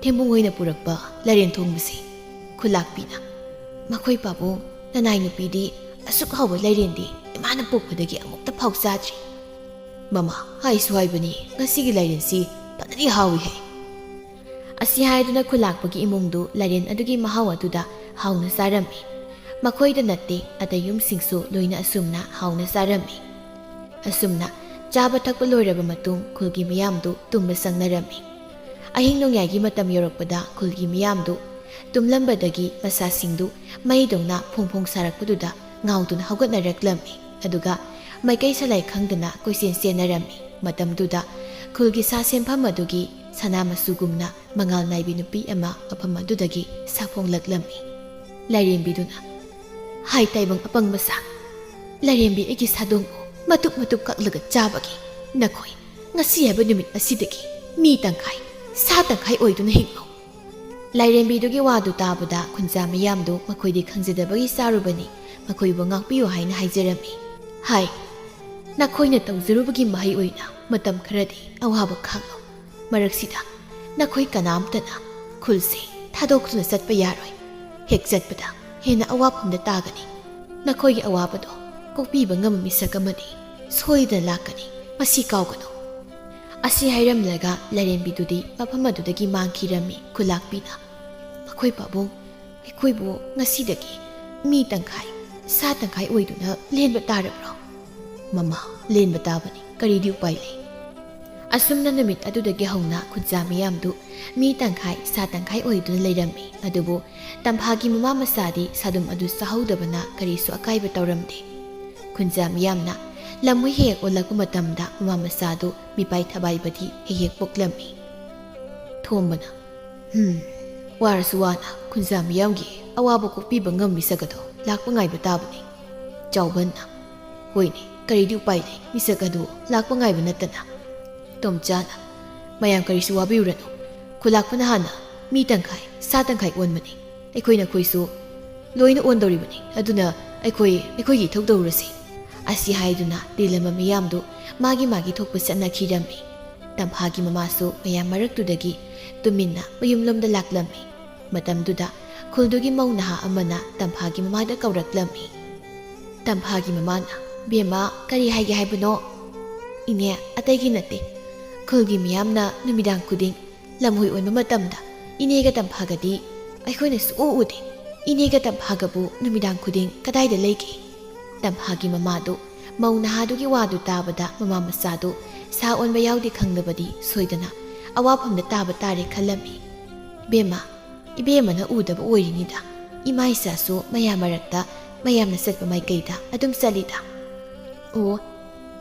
ꯊꯦꯝꯕꯨꯡ ꯍꯣꯏꯅ ꯄꯨꯔꯛꯄ ꯂꯥꯏꯔꯦꯟ ꯊꯣꯡꯕꯁꯤ꯫" ꯈꯨꯂꯥꯛꯄꯤꯅ, "ꯃꯈꯣꯏ ꯄꯥꯕꯨꯡ, ꯅꯅꯥꯏ ꯅꯨꯄꯤꯗꯤ ꯑꯁꯨꯛ ꯍꯥꯎꯕ ꯂꯥꯏꯔꯦꯟꯗꯤ ꯏꯃꯥꯅ ꯄꯣꯛꯄꯗꯒꯤ ꯑꯃꯨꯛꯇ ꯐꯥꯎ ꯆꯥꯗ꯭ꯔꯤ꯫" "ꯃꯃꯥ, ꯍꯥꯏꯁꯨ ꯍꯥꯏꯕꯅꯤ, ꯉꯁꯤꯒꯤ ꯂꯥꯏꯔꯦꯟꯁꯤ ꯐꯖꯅꯗꯤ ꯍꯥꯎꯏꯍꯦ꯫" ꯑꯁꯤ ꯍꯥꯏꯗꯨꯅ ꯈꯨꯂꯥꯛꯄꯒꯤ ꯏꯃꯨꯡꯗꯨ ꯂꯥꯏꯔꯦꯟ ꯑꯗꯨꯒꯤ ꯃꯍꯥꯎ ꯑꯗꯨꯗ ꯍꯥꯎꯅ ꯆꯥꯔꯝꯃꯤ꯫ ꯃꯈꯣꯏꯗ ꯅꯠꯇꯦ, ꯑꯇꯩ ꯌꯨꯝꯁꯤꯡꯁꯨ ꯂꯣꯏꯅ ꯑꯁꯨꯝꯅ ꯍꯥꯎꯅ ꯆꯥꯔꯝꯃꯤ꯫ ꯑꯁꯨꯝꯅ ꯆꯥꯕ ꯊꯛꯄ ꯂꯣꯏꯔꯕ ꯃꯇꯨꯡ ꯈꯨꯜꯒꯤ ꯃꯤꯌꯥꯝꯗꯨ ꯇꯨꯝꯕ ꯆꯪꯅꯔꯝꯃꯤ꯫ ꯑꯍꯤꯡ ꯅꯣꯡꯌꯥꯏꯒꯤ ꯃꯇꯝ ꯌꯧꯔꯛꯄꯗ ꯈꯨꯜꯒꯤ ꯃꯤꯌꯥꯝꯗꯨ ꯇꯨꯝꯂꯝꯕꯗꯒꯤ ꯃꯁꯥꯁꯤꯡꯗꯨ ꯃꯩꯗꯧꯅ ꯐꯣꯡ ꯐꯣꯡ ꯁꯥꯔꯛꯄꯗꯨꯗ ꯉꯥꯎꯗꯨꯅ ꯍꯧꯒꯠꯅꯔꯛꯂꯝꯃꯤ꯫ ꯑꯗꯨꯒ ꯃꯥꯏꯀꯩ ꯁꯂꯥꯏ ꯈꯪꯗꯅ ꯀꯣꯏꯆꯦꯟ ꯆꯦꯟꯅꯔꯝꯃꯤ꯫ ꯃꯇꯝꯗꯨꯗ ꯈꯨꯜꯒꯤ ꯁꯥ ꯁꯦꯝꯐꯝ ꯑꯗꯨꯒꯤ ꯁꯅꯥ ꯃꯆꯨꯒꯨꯝꯅ ꯃꯉꯥꯜ ꯅꯥꯏꯕꯤ ꯅꯨꯄꯤ ꯑꯃ ꯃꯐꯝ ꯑꯗꯨꯗꯒꯤ ꯁꯥꯐꯣꯡꯂꯛꯂꯝꯃꯤ꯫ ꯂꯥꯏꯔꯦꯝꯕꯤꯗꯨꯅ, "ꯍꯥꯏ ꯇꯥꯏꯕꯪ ꯑꯄꯪꯕ ꯁꯥ, ꯂꯥꯏꯔꯦꯝꯕꯤ ꯑꯩꯒꯤ ꯁꯥꯗꯣꯡꯕꯨ ꯃꯇꯨꯞ ꯃꯇꯨꯞ ꯀꯛꯂꯒ ꯆꯥꯕꯒꯤ ꯅꯈꯣꯏ ꯉꯁꯤ ꯍꯥꯏꯕ ꯅꯨꯃꯤꯠ ꯑꯁꯤꯗꯒꯤ ꯃꯤ ꯇꯪꯈꯥꯏ, ꯁꯥ ꯇꯪꯈꯥꯏ ꯑꯣꯏꯗꯨꯅ ꯍꯤꯡꯂꯣ꯫" ꯂꯥꯏꯔꯦꯝꯕꯤꯗꯨꯒꯤ ꯋꯥꯗꯨ ꯇꯥꯕꯗ ꯈꯨꯟꯖꯥ ꯃꯤꯌꯥꯝꯗꯨ ꯃꯈꯣꯏꯗꯤ ꯈꯪꯖꯗꯕꯒꯤ ꯆꯥꯔꯨꯕꯅꯤ, ꯃꯈꯣꯏꯕꯨ ꯉꯥꯛꯄꯤꯌꯨ ꯍꯥꯏꯅ ꯍꯥꯏꯖꯔꯝꯃꯤ꯫ ꯍꯥꯏ, ꯅꯈꯣꯏꯅ ꯇꯧꯖꯔꯨꯕꯒꯤ ꯃꯍꯩ ꯑꯣꯏꯅ ꯃꯇꯝ ꯈꯔꯗꯤ ꯑꯋꯥꯕ ꯈꯥꯡꯂꯣ꯫ ꯃꯔꯛꯁꯤꯗ ꯅꯈꯣꯏ ꯀꯅꯥꯝꯇꯅ ꯈꯨꯜꯁꯤ ꯊꯥꯗꯣꯛꯇꯨꯅ ꯆꯠꯄ ꯌꯥꯔꯣꯏ꯫ ꯍꯦꯛ ꯆꯠꯄꯗ ꯍꯦꯟꯅ ꯑꯋꯥꯐꯝꯗ ꯇꯥꯒꯅꯤ꯫ ꯅꯈꯣꯏꯒꯤ ꯑꯋꯥꯕꯗꯣ ꯀꯣꯛꯄꯤꯕ ꯉꯝꯕ ꯃꯤꯁꯛ ꯑꯃꯗꯤ ꯁꯣꯏꯗꯅ ꯂꯥꯛꯀꯅꯤ, ꯃꯁꯤ ꯀꯥꯎꯒꯅꯨ꯫ ꯑꯁꯤ ꯍꯥꯏꯔꯝꯂꯒ ꯂꯥꯏꯔꯦꯝꯕꯤꯗꯨꯗꯤ ꯃꯐꯝ ꯑꯗꯨꯗꯒꯤ ꯃꯥꯡꯈꯤꯔꯝꯃꯤ꯫ ꯈꯨꯂꯥꯛꯄꯤꯅ, "ꯃꯈꯣꯏ ꯄꯥꯕꯨꯡ, ꯑꯩꯈꯣꯏꯕꯨ ꯉꯁꯤꯗꯒꯤ ꯃꯤ ꯇꯪꯈꯥꯏ, ꯁꯥ ꯇꯪꯈꯥꯏ ꯑꯣꯏꯗꯨꯅ ꯂꯦꯟꯕ ꯇꯥꯔꯕ꯭ꯔꯣ?" "ꯃꯃꯥ, ꯂꯦꯟꯕ ꯇꯥꯕꯅꯤ, ꯀꯔꯤꯗꯤ ꯎꯄꯥꯏ ꯂꯩ?" ꯑꯁꯨꯝꯅ ꯅꯨꯃꯤꯠ ꯑꯗꯨꯗꯒꯤ ꯍꯧꯅ ꯈꯨꯟꯖꯥ ꯃꯤꯌꯥꯝꯗꯨ ꯃꯤ ꯇꯪꯈꯥꯏ, ꯁꯥ ꯇꯪꯈꯥꯏ ꯑꯣꯏꯗꯨꯅ ꯂꯩꯔꯝꯃꯤ꯫ ꯑꯗꯨꯕꯨ ꯇꯝꯐꯥꯒꯤ ꯃꯃꯥ ꯃꯆꯥꯗꯤ ꯁꯥꯗꯨꯝ ꯑꯗꯨ ꯆꯥꯍꯧꯗꯕꯅ ꯀꯔꯤꯁꯨ ꯑꯀꯥꯏꯕ ꯇꯧꯔꯝꯗꯦ꯫ ꯈꯨꯟꯖꯥ ꯃꯤꯌꯥꯝꯅ ꯂꯝꯍꯨꯏ ꯍꯦꯛ ꯑꯣꯜꯂꯛꯄ ꯃꯇꯝꯗ ꯃꯃꯥ ꯃꯆꯥꯗꯨ ꯃꯤꯄꯥꯏ ꯊꯕꯥꯏꯕꯗꯤ ꯍꯦꯛ ꯍꯦꯛ ꯄꯣꯛꯂꯝꯃꯤ꯫ ꯊꯣꯝꯕꯅ, "ꯍꯝ, ꯋꯥꯔꯁꯨ ꯋꯥꯅ ꯈꯨꯟꯖꯥ ꯃꯤꯌꯥꯝꯒꯤ ꯑꯋꯥꯕ ꯀꯣꯛꯄꯤꯕ ꯉꯝꯃꯤ ꯃꯤꯁꯛ ꯑꯗꯣ ꯂꯥꯛꯄ ꯉꯥꯏꯕ ꯇꯥꯕꯅꯤ꯫" ꯆꯥꯎꯕꯟꯅ, "ꯍꯣꯏꯅꯦ, ꯀꯔꯤꯗꯤ ꯎꯄꯥꯏ ꯂꯩ, ꯃꯤꯁꯛ ꯑꯗꯨ ꯂꯥꯛꯄ ꯉꯥꯏꯕ ꯅꯠꯇꯅ꯫" ꯇꯣꯝꯆꯥꯅ, "ꯃꯌꯥꯝ ꯀꯔꯤꯁꯨ ꯋꯥꯕꯤꯔꯨꯔꯅꯨ, ꯈꯨꯂꯥꯛꯄꯅ ꯍꯥꯟꯅ ꯃꯤ ꯇꯪꯈꯥꯏ, ꯁꯥ ꯇꯪꯈꯥꯏ ꯑꯣꯟꯕꯅꯤ꯫ ꯑꯩꯈꯣꯏ ꯅꯈꯣꯏꯁꯨ ꯂꯣꯏꯅ ꯑꯣꯟꯗꯧꯔꯤꯕꯅꯤ, ꯑꯗꯨꯅ ꯑꯩꯈꯣꯏ ꯑꯩꯈꯣꯏꯒꯤ ꯏꯊꯧ ꯇꯧꯔꯁꯤ꯫" ꯑꯁꯤ ꯍꯥꯏꯗꯨꯅ ꯇꯤꯜꯂꯝꯕ ꯃꯤꯌꯥꯝꯗꯨ ꯃꯥꯒꯤ ꯃꯥꯒꯤ ꯊꯣꯛꯄ ꯆꯠꯅꯈꯤꯔꯝꯃꯤ꯫ ꯇꯝꯐꯥꯒꯤ ꯃꯃꯥꯁꯨ ꯃꯌꯥꯝ ꯃꯔꯛꯇꯨꯗꯒꯤ ꯇꯨꯃꯤꯟꯅ ꯃꯌꯨꯝꯂꯣꯝꯗ ꯂꯥꯛꯂꯝꯃꯤ꯫ ꯃꯇꯝꯗꯨꯗ ꯈꯨꯜꯗꯨꯒꯤ ꯃꯧ ꯅꯍꯥ ꯑꯃꯅ ꯇꯝꯐꯥꯒꯤ ꯃꯃꯥꯗ ꯀꯧꯔꯛꯂꯝꯃꯤ꯫ ꯇꯝꯐꯥꯒꯤ ꯃꯃꯥꯅ, "ꯕꯦꯝꯃ, ꯀꯔꯤ ꯍꯥꯏꯒꯦ ꯍꯥꯏꯕꯅꯣ?" "ꯏꯅꯦ, ꯑꯇꯩꯒꯤ ꯅꯠꯇꯦ꯫ ꯈꯨꯜꯒꯤ ꯃꯤꯌꯥꯝꯅ ꯅꯨꯃꯤꯗꯥꯡ ꯈꯨꯗꯤꯡ ꯂꯝꯍꯨꯏ ꯑꯣꯟꯕ ꯃꯇꯝꯗ ꯏꯅꯦꯒ ꯇꯝꯐꯥꯒꯗꯤ ꯑꯩꯈꯣꯏꯅ ꯁꯨꯛꯎ ꯎꯗꯦ꯫ ꯏꯅꯦꯒ ꯇꯝꯐꯥꯒꯕꯨ ꯅꯨꯃꯤꯗꯥꯡ ꯈꯨꯗꯤꯡ ꯀꯗꯥꯏꯗ ꯂꯩꯒꯦ?" ꯇꯝꯐꯥꯒꯤ ꯃꯃꯥꯗꯨ ꯃꯧ ꯅꯍꯥꯗꯨꯒꯤ ꯋꯥꯗꯨ ꯇꯥꯕꯗ ꯃꯃꯥ ꯃꯆꯥꯗꯨ ꯁꯥ ꯑꯣꯟꯕ ꯌꯥꯎꯗꯦ ꯈꯪꯂꯕꯗꯤ ꯁꯣꯏꯗꯅ ꯑꯋꯥꯐꯝꯗ ꯇꯥꯕ ꯇꯥꯔꯦ ꯈꯜꯂꯝꯃꯤ꯫ "ꯕꯦꯝꯃ, ꯏꯕꯦꯝꯃꯅ ꯎꯗꯕ ꯑꯣꯏꯔꯤꯅꯤꯗ꯫ ꯏꯃꯥ ꯏꯆꯥꯁꯨ ꯃꯌꯥꯝ ꯃꯔꯛꯇ ꯃꯌꯥꯝꯅ ꯆꯠꯄ ꯃꯥꯏꯀꯩꯗ ꯑꯗꯨꯝ ꯆꯠꯂꯤꯗ꯫" "ꯑꯣ,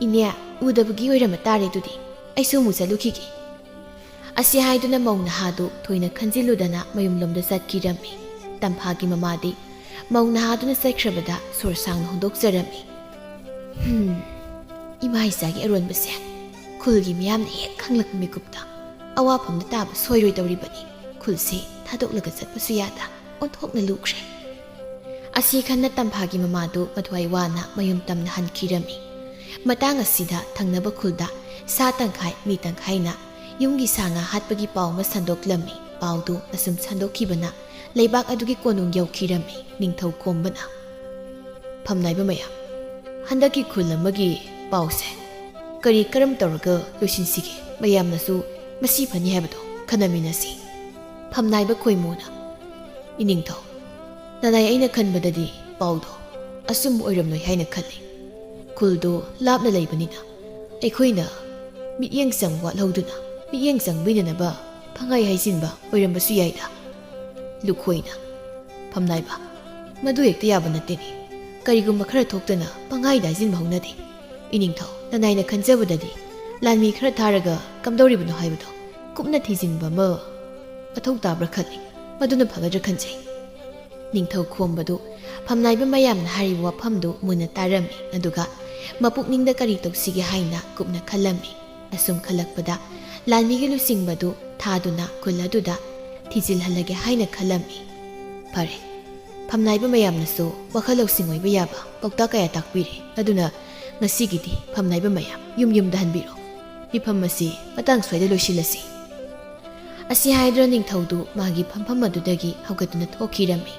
ꯏꯅꯦ, ꯎꯗꯕꯒꯤ ꯑꯣꯏꯔꯝꯕ ꯇꯥꯔꯦ ꯑꯗꯨꯗꯤ꯫ ꯑꯩꯁꯨ ꯑꯃꯨꯛ ꯆꯠꯂꯨꯈꯤꯒꯦ꯫" ꯑꯁꯤ ꯍꯥꯏꯗꯨꯅ ꯃꯧ ꯅꯍꯥꯗꯨ ꯊꯣꯏꯅ ꯈꯟꯖꯤꯜꯂꯨꯗꯅ ꯃꯌꯨꯝꯂꯣꯝꯗ ꯆꯠꯈꯤꯔꯝꯃꯤ꯫ ꯇꯝꯐꯥꯒꯤ ꯃꯃꯥꯗꯤ ꯃꯧ ꯅꯍꯥꯗꯨꯅ ꯆꯠꯈ꯭ꯔꯕꯗ ꯁꯣꯔ ꯁꯥꯡꯅ ꯍꯣꯟꯗꯣꯛꯆꯔꯝꯃꯤ꯫ "ꯍꯝ, ꯏꯃꯥ ꯏꯆꯥꯒꯤ ꯑꯔꯣꯟꯕꯁꯦ ꯈꯨꯜꯒꯤ ꯃꯤꯌꯥꯝꯅ ꯍꯦꯛ ꯈꯪꯂꯛꯄ ꯃꯤꯀꯨꯞꯇ ꯑꯋꯥꯐꯝꯗ ꯇꯥꯕ ꯁꯣꯏꯔꯣꯏꯗꯧꯔꯤꯕꯅꯤ꯫ ꯈꯨꯜꯁꯦ ꯊꯥꯗꯣꯛꯂꯒ ꯆꯠꯄꯁꯨ ꯌꯥꯗ ꯑꯣꯟꯊꯣꯛꯅ ꯂꯨꯈ꯭ꯔꯦ꯫" ꯑꯁꯤ ꯈꯟꯅ ꯇꯝꯐꯥꯒꯤ ꯃꯃꯥꯗꯨ ꯃꯊ꯭ꯋꯥꯏ ꯋꯥꯅ ꯃꯌꯨꯝ ꯇꯝꯅ ꯍꯟꯈꯤꯔꯝꯃꯤ꯫ ꯃꯇꯥꯡ ꯑꯁꯤꯗ ꯊꯪꯅꯕ ꯈꯨꯜꯗ ꯁꯥ ꯇꯪꯈꯥꯏ ꯃꯤ ꯇꯪꯈꯥꯏꯅ ꯌꯨꯝꯒꯤ ꯁꯥ ꯉꯥ ꯍꯥꯠꯄꯒꯤ ꯄꯥꯎ ꯑꯃ ꯁꯟꯗꯣꯛꯂꯝꯃꯤ꯫ ꯄꯥꯎꯗꯨ ꯑꯁꯨꯝ ꯁꯟꯗꯣꯛꯈꯤꯕꯅ ꯂꯩꯕꯥꯛ ꯑꯗꯨꯒꯤ ꯀꯣꯅꯨꯡ ꯌꯧꯈꯤꯔꯝꯃꯤ ꯅꯤꯡꯊꯧ ꯈꯣꯝꯕꯅ꯫ ꯐꯝꯅꯥꯏꯕ ꯃꯌꯥꯝ, ꯍꯟꯗꯛꯀꯤ ꯈꯨꯜ ꯑꯃꯒꯤ ꯄꯥꯎꯁꯦ ꯀꯔꯤ ꯀꯔꯝ ꯇꯧꯔꯒ ꯂꯣꯏꯁꯤꯟꯁꯤꯒꯦ? ꯃꯌꯥꯝꯅꯁꯨ ꯃꯁꯤ ꯐꯅꯤ ꯍꯥꯏꯕꯗꯣ ꯈꯟꯅꯃꯤꯟꯅꯁꯤ꯫ ꯐꯝꯅꯥꯏꯕ ꯈꯣꯏꯃꯨꯅ, "ꯏꯅꯤꯡꯊꯧ, ꯅꯅꯥꯏ, ꯑꯩꯅ ꯈꯟꯕꯗꯗꯤ ꯄꯥꯎꯗꯣ ꯑꯆꯨꯝꯕ ꯑꯣꯏꯔꯝꯂꯣꯏ ꯍꯥꯏꯅ ꯈꯜꯂꯤ꯫ ꯈꯨꯜꯗꯣ ꯂꯥꯞꯅ ꯂꯩꯕꯅꯤꯅ ꯑꯩꯈꯣꯏꯅ ꯃꯤꯠꯌꯦꯡ ꯆꯪ ꯋꯥꯠꯍꯧꯗꯨꯅ ꯃꯤꯠꯌꯦꯡ ꯆꯪꯕꯤꯅꯅꯕ ꯄꯪꯍꯥꯏ ꯍꯥꯏꯖꯤꯟꯕ ꯑꯣꯏꯔꯝꯕꯁꯨ ꯌꯥꯏꯗ꯫" ꯂꯨꯈꯣꯏꯅ, "ꯐꯝꯅꯥꯏꯕ, ꯃꯗꯨ ꯍꯦꯛꯇ ꯌꯥꯕ ꯅꯠꯇꯦꯅꯦ꯫ ꯀꯔꯤꯒꯨꯝꯕ ꯈꯔ ꯊꯣꯛꯇꯅ ꯄꯪꯍꯥꯏꯗ ꯍꯥꯏꯖꯤꯟꯕ ꯍꯧꯅꯗꯦ꯫ ꯏꯅꯤꯡꯊꯧ, ꯅꯅꯥꯏꯅ ꯈꯟꯖꯕꯗꯗꯤ ꯂꯥꯟꯃꯤ ꯈꯔ ꯊꯥꯔꯒ ꯀꯝꯗꯧꯔꯤꯕꯅꯣ ꯍꯥꯏꯕꯗꯣ ꯀꯨꯞꯅ ꯊꯤꯖꯤꯟꯕ ꯑꯃ ꯃꯊꯧ ꯇꯥꯕ꯭ꯔꯥ ꯈꯜꯂꯤ꯫ ꯃꯗꯨꯅ ꯐꯒꯗ꯭ꯔꯥ ꯈꯟꯖꯩ꯫" ꯅꯤꯡꯊꯧ ꯈꯣꯝꯕꯗꯨ ꯐꯝꯅꯥꯏꯕ ꯃꯌꯥꯝꯅ ꯍꯥꯏꯔꯤꯕ ꯋꯥꯐꯝꯗꯨ ꯃꯨꯟꯅ ꯇꯥꯔꯝꯃꯤ, ꯑꯗꯨꯒ ꯃꯄꯨꯛꯅꯤꯡꯗ ꯀꯔꯤ ꯇꯧꯁꯤꯒꯦ ꯍꯥꯏꯅ ꯀꯨꯞꯅ ꯈꯜꯂꯝꯃꯤ꯫ ꯑꯁꯨꯝ ꯈꯜꯂꯛꯄꯗ ꯂꯥꯟꯃꯤꯒꯤ ꯂꯨꯆꯤꯡꯕꯗꯨ ꯊꯥꯗꯨꯅ ꯈꯨꯜ ꯑꯗꯨꯗ ꯊꯤꯖꯤꯜꯍꯜꯂꯒꯦ ꯍꯥꯏꯅ ꯈꯜꯂꯝꯃꯤ꯫ ꯐꯔꯦ, ꯐꯝꯅꯥꯏꯕ ꯃꯌꯥꯝꯅꯁꯨ ꯋꯥꯈꯜ ꯂꯧꯁꯤꯡ ꯑꯣꯏꯕ ꯌꯥꯕ ꯄꯥꯎꯇꯥꯛ ꯀꯌꯥ ꯇꯥꯛꯄꯤꯔꯦ꯫ ꯑꯗꯨꯅ ꯉꯁꯤꯒꯤꯗꯤ ꯐꯝꯅꯥꯏꯕ ꯃꯌꯥꯝ ꯌꯨꯝ ꯌꯨꯝꯗ ꯍꯟꯕꯤꯔꯣ꯫ ꯃꯤꯐꯝ ꯑꯁꯤ ꯃꯇꯥꯡ ꯁ꯭ꯋꯥꯏꯗ ꯂꯣꯏꯁꯤꯜꯂꯁꯤ꯫ ꯑꯁꯤ ꯍꯥꯏꯗꯨꯅ ꯅꯤꯡꯊꯧꯗꯨ ꯃꯥꯒꯤ ꯐꯝꯐꯝ ꯑꯗꯨꯗꯒꯤ ꯍꯧꯒꯠꯇꯨꯅ ꯊꯣꯛꯈꯤꯔꯝꯃꯤ꯫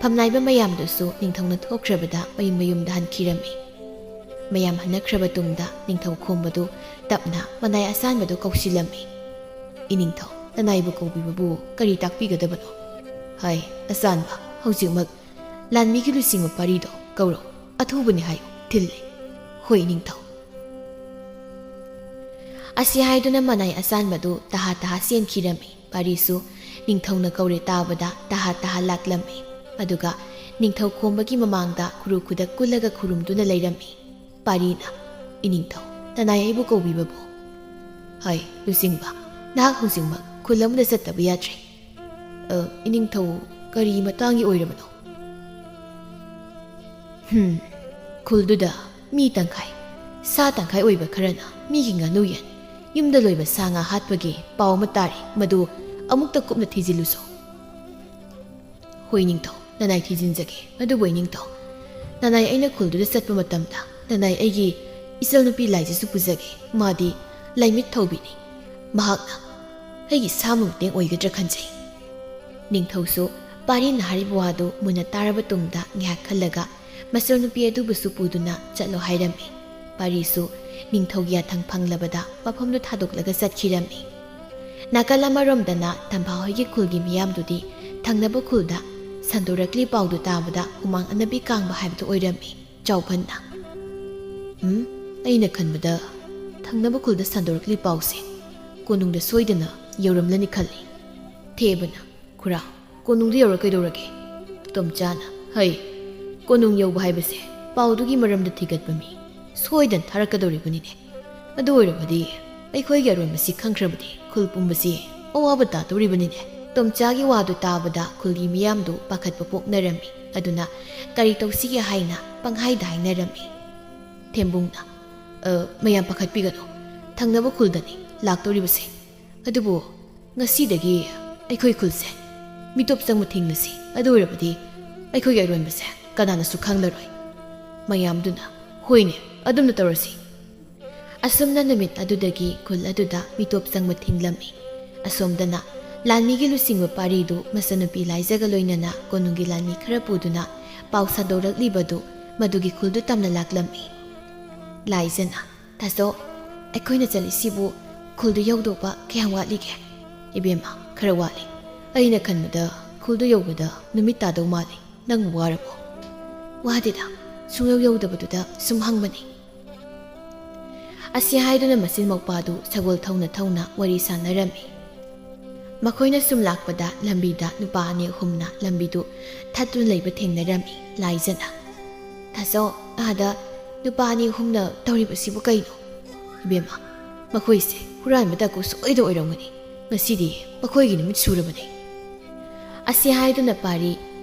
ꯐꯝꯅꯥꯏꯕ ꯃꯌꯥꯝꯗꯨꯁꯨ ꯅꯤꯡꯊꯧꯅ ꯊꯣꯛꯈ꯭ꯔꯕꯗ ꯃꯌꯨꯝ ꯃꯌꯨꯝꯗ ꯍꯟꯈꯤꯔꯝꯃꯤ꯫ ꯃꯌꯥꯝ ꯍꯟꯅꯈ꯭ꯔꯕ ꯇꯨꯡꯗ ꯅꯤꯡꯊꯧ ꯈꯣꯝꯕꯗꯨ ꯇꯞꯅ ꯃꯅꯥꯏ ꯑꯁꯥꯟꯕꯗꯨ ꯀꯧꯁꯤꯜꯂꯝꯃꯤ꯫ "ꯏꯅꯤꯡꯊꯧ, ꯅꯅꯥꯏꯕꯨ ꯀꯧꯕꯤꯕꯕꯨ ꯀꯔꯤ ꯇꯥꯛꯄꯤꯒꯗꯕꯅꯣ?" "ꯍꯥꯏ, ꯑꯁꯥꯟꯕ, ꯍꯧꯖꯤꯛꯃꯛ ꯂꯥꯟꯃꯤꯒꯤ ꯂꯨꯆꯤꯡꯕ ꯄꯥꯔꯤꯗꯣ ꯀꯧꯔꯣ꯫ ꯑꯊꯨꯕꯅꯤ ꯍꯥꯏꯌꯨ, ꯊꯤꯜꯂꯦ꯫" "ꯍꯣꯏ, ꯏꯅꯤꯡꯊꯧ꯫" ꯑꯁꯤ ꯍꯥꯏꯗꯨꯅ ꯃꯅꯥꯏ ꯑꯁꯥꯟꯕꯗꯨ ꯇꯍꯥ ꯇꯍꯥ ꯆꯦꯟꯈꯤꯔꯝꯃꯤ꯫ ꯄꯥꯔꯤꯁꯨ ꯅꯤꯡꯊꯧꯅ ꯀꯧꯔꯦ ꯇꯥꯕꯗ ꯇꯍꯥ ꯇꯍꯥ ꯂꯥꯛꯂꯝꯃꯤ꯫ ꯑꯗꯨꯒ ꯅꯤꯡꯊꯧ ꯈꯣꯝꯕꯒꯤ ꯃꯃꯥꯡꯗ ꯈꯨꯔꯨ ꯈꯨꯗꯛ ꯀꯨꯜꯂꯒ ꯈꯨꯔꯨꯝꯗꯨꯅ ꯂꯩꯔꯝꯃꯤ꯫ ꯄꯥꯔꯤꯅ, "ꯏꯅꯤꯡꯊꯧ, ꯅꯅꯥꯏ ꯑꯩꯕꯨ ꯀꯧꯕꯤꯕꯕꯨ?" "ꯍꯥꯏ, ꯂꯨꯆꯤꯡꯕ, ꯅꯍꯥꯛ ꯍꯧꯖꯤꯛꯃꯛ ꯈꯨꯜ ꯑꯃꯗ ꯆꯠꯇꯕ ꯌꯥꯗ꯭ꯔꯦ꯫" "ꯑ, ꯏꯅꯤꯡꯊꯧ, ꯀꯔꯤ ꯃꯇꯥꯡꯒꯤ ꯑꯣꯏꯔꯕꯅꯣ?" "ꯍꯨꯝ, ꯈꯨꯜꯗꯨꯗ ꯃꯤ ꯇꯪꯈꯥꯏ, ꯁꯥ ꯇꯪꯈꯥꯏ ꯑꯣꯏꯕ ꯈꯔꯅ ꯃꯤꯒꯤ ꯉꯥꯅꯨ ꯌꯦꯟ, ꯌꯨꯝꯗ ꯂꯣꯏꯕ ꯁꯥ ꯉꯥ ꯍꯥꯠꯄꯒꯤ ꯄꯥꯎ ꯑꯃ ꯇꯥꯔꯤ꯫ ꯃꯗꯨ ꯑꯃꯨꯛꯇ ꯀꯨꯞꯅ ꯊꯤꯖꯤꯜꯂꯨꯁꯣ꯫" "ꯍꯣꯏ ꯅꯤꯡꯊꯧ, ꯅꯅꯥꯏ ꯊꯤꯖꯤꯟꯖꯒꯦ꯫ ꯑꯗꯨꯕꯨ ꯏꯅꯤꯡꯊꯧ, ꯅꯅꯥꯏ ꯑꯩꯅ ꯈꯨꯜꯗꯨꯗ ꯆꯠꯄ ꯃꯇꯝꯗ ꯅꯅꯥꯏ ꯑꯩꯒꯤ ꯏꯆꯜꯅꯨꯄꯤ ꯂꯥꯏꯖꯁꯨ ꯄꯨꯖꯒꯦ꯫ ꯃꯥꯗꯤ ꯂꯥꯏꯃꯤꯠ ꯊꯧꯕꯤꯅꯤ꯫ ꯃꯍꯥꯛꯅ ꯑꯩꯒꯤ ꯁꯥꯃꯨ ꯃꯇꯦꯡ ꯑꯣꯏꯒꯗ꯭ꯔꯥ ꯈꯟꯖꯩ꯫" ꯅꯤꯡꯊꯧꯁꯨ ꯄꯥꯔꯤꯅ ꯍꯥꯏꯔꯤꯕ ꯋꯥꯗꯨ ꯃꯨꯟꯅ ꯇꯥꯔꯕ ꯇꯨꯡꯗ ꯉꯥꯏꯍꯥꯛ ꯈꯜꯂꯒ ꯃꯆꯜꯅꯨꯄꯤ ꯑꯗꯨꯕꯨꯁꯨ ꯄꯨꯗꯨꯅ ꯆꯠꯂꯣ ꯍꯥꯏꯔꯝꯃꯤ꯫ ꯄꯥꯔꯤꯁꯨ ꯅꯤꯡꯊꯧꯒꯤ ꯌꯥꯊꯪ ꯐꯪꯂꯕꯗ ꯃꯐꯝꯗꯨ ꯊꯥꯗꯣꯛꯂꯒ ꯆꯠꯈꯤꯔꯝꯃꯤ꯫ ꯅꯥꯀꯜ ꯑꯃꯔꯣꯝꯗꯅ ꯇꯝꯐꯥ ꯍꯣꯏꯒꯤ ꯈꯨꯜꯒꯤ ꯃꯤꯌꯥꯝꯗꯨꯗꯤ ꯊꯪꯅꯕ ꯈꯨꯜꯗ ꯁꯟꯗꯣꯔꯛꯂꯤ ꯄꯥꯎꯗꯨ ꯇꯥꯕꯗ ꯍꯨꯃꯥꯡ ꯑꯅꯞꯄꯤ ꯀꯥꯡꯕ ꯍꯥꯏꯕꯗꯨ ꯑꯣꯏꯔꯝꯃꯤ꯫ ꯆꯥꯎꯐꯟꯅ, "ꯎꯝ, ꯑꯩꯅ ꯈꯟꯕꯗ ꯊꯪꯅꯕ ꯈꯨꯜꯗ ꯁꯟꯗꯣꯔꯛꯂꯤ ꯄꯥꯎꯁꯦ ꯀꯣꯅꯨꯡꯗ ꯁꯣꯏꯗꯅ ꯌꯧꯔꯝꯂꯅꯤ ꯈꯜꯂꯤ꯫" ꯊꯦꯕꯅ, "ꯈꯨꯔꯥ, ꯀꯣꯅꯨꯡꯗ ꯌꯧꯔ ꯀꯩꯗꯧꯔꯒꯦ?" ꯇꯣꯝꯆꯥꯅ, "ꯍꯩ, ꯀꯣꯅꯨꯡ ꯌꯧꯕ ꯍꯥꯏꯕꯁꯦ ꯄꯥꯎꯗꯨꯒꯤ ꯃꯔꯝꯗ ꯊꯤꯒꯠꯄ ꯃꯤ ꯁꯣꯏꯗꯅ ꯊꯥꯔꯛꯀꯗꯧꯔꯤꯕꯅꯤꯅꯦ꯫ ꯑꯗꯨ ꯑꯣꯏꯔꯕꯗꯤ ꯑꯩꯈꯣꯏꯒꯤ ꯑꯔꯣꯟꯕꯁꯤ ꯈꯪꯈ꯭ꯔꯕꯗꯤ ꯈꯨꯜ ꯄꯨꯝꯕꯁꯤ ꯑꯋꯥꯕ ꯇꯥꯗꯧꯔꯤꯕꯅꯤꯅꯦ꯫" ꯇꯣꯝꯆꯥꯒꯤ ꯋꯥꯗꯨ ꯇꯥꯕꯗ ꯈꯨꯜꯒꯤ ꯃꯤꯌꯥꯝꯗꯨ ꯄꯥꯈꯠꯄ ꯄꯣꯛꯅꯔꯝꯃꯤ꯫ ꯑꯗꯨꯅ ꯀꯔꯤ ꯇꯧꯁꯤꯒꯦ ꯍꯥꯏꯅ ꯄꯪꯍꯥꯏꯗ ꯍꯥꯏꯅꯔꯝꯃꯤ꯫ ꯊꯦꯝꯕꯨꯡꯅ, "ꯑ, ꯃꯌꯥꯝ ꯄꯥꯈꯠꯄꯤꯒꯅꯨ꯫ ꯊꯪꯅꯕ ꯈꯨꯜꯗꯅꯤ ꯂꯥꯛꯇꯧꯔꯤꯕꯁꯦ꯫ ꯑꯗꯨꯕꯨ ꯉꯁꯤꯗꯒꯤ ꯑꯩꯈꯣꯏ ꯈꯨꯜꯁꯦ ꯃꯤꯇꯣꯞ ꯆꯪꯕ ꯊꯤꯡꯂꯁꯤ꯫ ꯑꯗꯨ ꯑꯣꯏꯔꯕꯗꯤ ꯑꯩꯈꯣꯏꯒꯤ ꯑꯔꯣꯟꯕꯁꯦ ꯀꯅꯥꯅꯁꯨ ꯈꯪꯂꯔꯣꯏ꯫" ꯃꯌꯥꯝꯗꯨꯅ, "ꯍꯣꯏꯅꯦ, ꯑꯗꯨꯝꯅ ꯇꯧꯔꯁꯤ꯫" ꯑꯁꯨꯝꯅ ꯅꯨꯃꯤꯠ ꯑꯗꯨꯗꯒꯤ ꯈꯨꯜ ꯑꯗꯨꯗ ꯃꯤꯇꯣꯞ ꯆꯪꯕ ꯊꯤꯡꯂꯝꯃꯤ꯫ ꯑꯁꯣꯝꯗꯅ ꯂꯥꯟꯃꯤꯒꯤ ꯂꯨꯆꯤꯡꯕ ꯄꯥꯔꯤꯗꯨ ꯃꯆꯟꯅꯨꯄꯤ ꯂꯥꯏꯖꯒ ꯂꯣꯏꯅꯅ ꯀꯣꯅꯨꯡꯒꯤ ꯂꯥꯟꯃꯤ ꯈꯔ ꯄꯨꯗꯨꯅ ꯄꯥꯎ ꯁꯟꯗꯣꯔꯛꯂꯤꯕꯗꯨ ꯃꯗꯨꯒꯤ ꯈꯨꯜꯗꯨ ꯇꯝꯅ ꯂꯥꯛꯂꯝꯃꯤ꯫ ꯂꯥꯏꯖꯅ, "ꯇꯥꯆꯧ, ꯑꯩꯈꯣꯏꯅ ꯆꯠꯂꯤꯁꯤꯕꯨ ꯈꯨꯜꯗꯨ ꯌꯧꯗꯧꯕ ꯀꯌꯥꯝ ꯋꯥꯠꯂꯤꯒꯦ?" "ꯏꯕꯦꯝꯃ, ꯈꯔ ꯋꯥꯠꯂꯤ꯫ ꯑꯩꯅ ꯈꯟꯕꯗ ꯈꯨꯜꯗꯨ ꯌꯧꯕꯗ ꯅꯨꯃꯤꯠ ꯇꯥꯗꯧ ꯃꯥꯜꯂꯤ꯫ ꯅꯪ ꯋꯥꯔꯕꯣ?" "ꯋꯥꯗꯦꯗ, ꯁꯨꯡꯌꯧ ꯌꯧꯗꯕꯗꯨꯗ ꯁꯨꯝ ꯍꯪꯕꯅꯤ꯫" ꯑꯁꯤ ꯍꯥꯏꯗꯨꯅ ꯃꯆꯤꯟ ꯃꯧꯄꯥꯗꯨ ꯁꯒꯣꯜ ꯊꯧꯅ ꯊꯧꯅ ꯋꯥꯔꯤ ꯁꯥꯟꯅꯔꯝꯃꯤ꯫ ꯃꯈꯣꯏꯅ ꯁꯨꯝ ꯂꯥꯛꯄꯗ ꯂꯝꯕꯤꯗ ꯅꯨꯄꯥ ꯑꯅꯤ ꯑꯍꯨꯝꯅ ꯂꯝꯕꯤꯗꯨ ꯊꯠꯇꯨꯅ ꯂꯩꯕ ꯊꯦꯡꯅꯔꯝꯃꯤ꯫ ꯂꯥꯏꯖꯅ, "ꯇꯥꯆꯧ, ꯑꯥꯗ ꯅꯨꯄꯥ ꯑꯅꯤ ꯑꯍꯨꯝꯅ ꯇꯧꯔꯤꯕꯁꯤꯕꯨ ꯀꯩꯅꯣ?" "ꯏꯕꯦꯝꯃ, ꯃꯈꯣꯏꯁꯦ ꯍꯨꯔꯥꯟꯕ ꯗꯥꯀꯨ ꯁꯣꯏꯗ ꯑꯣꯏꯔꯝꯒꯅꯤ꯫ ꯉꯁꯤꯗꯤ ꯃꯈꯣꯏꯒꯤ ꯅꯨꯃꯤꯠ ꯁꯨꯔꯕꯅꯤ꯫" ꯑꯁꯤ ꯍꯥꯏꯗꯨꯅ ꯄꯥꯔꯤ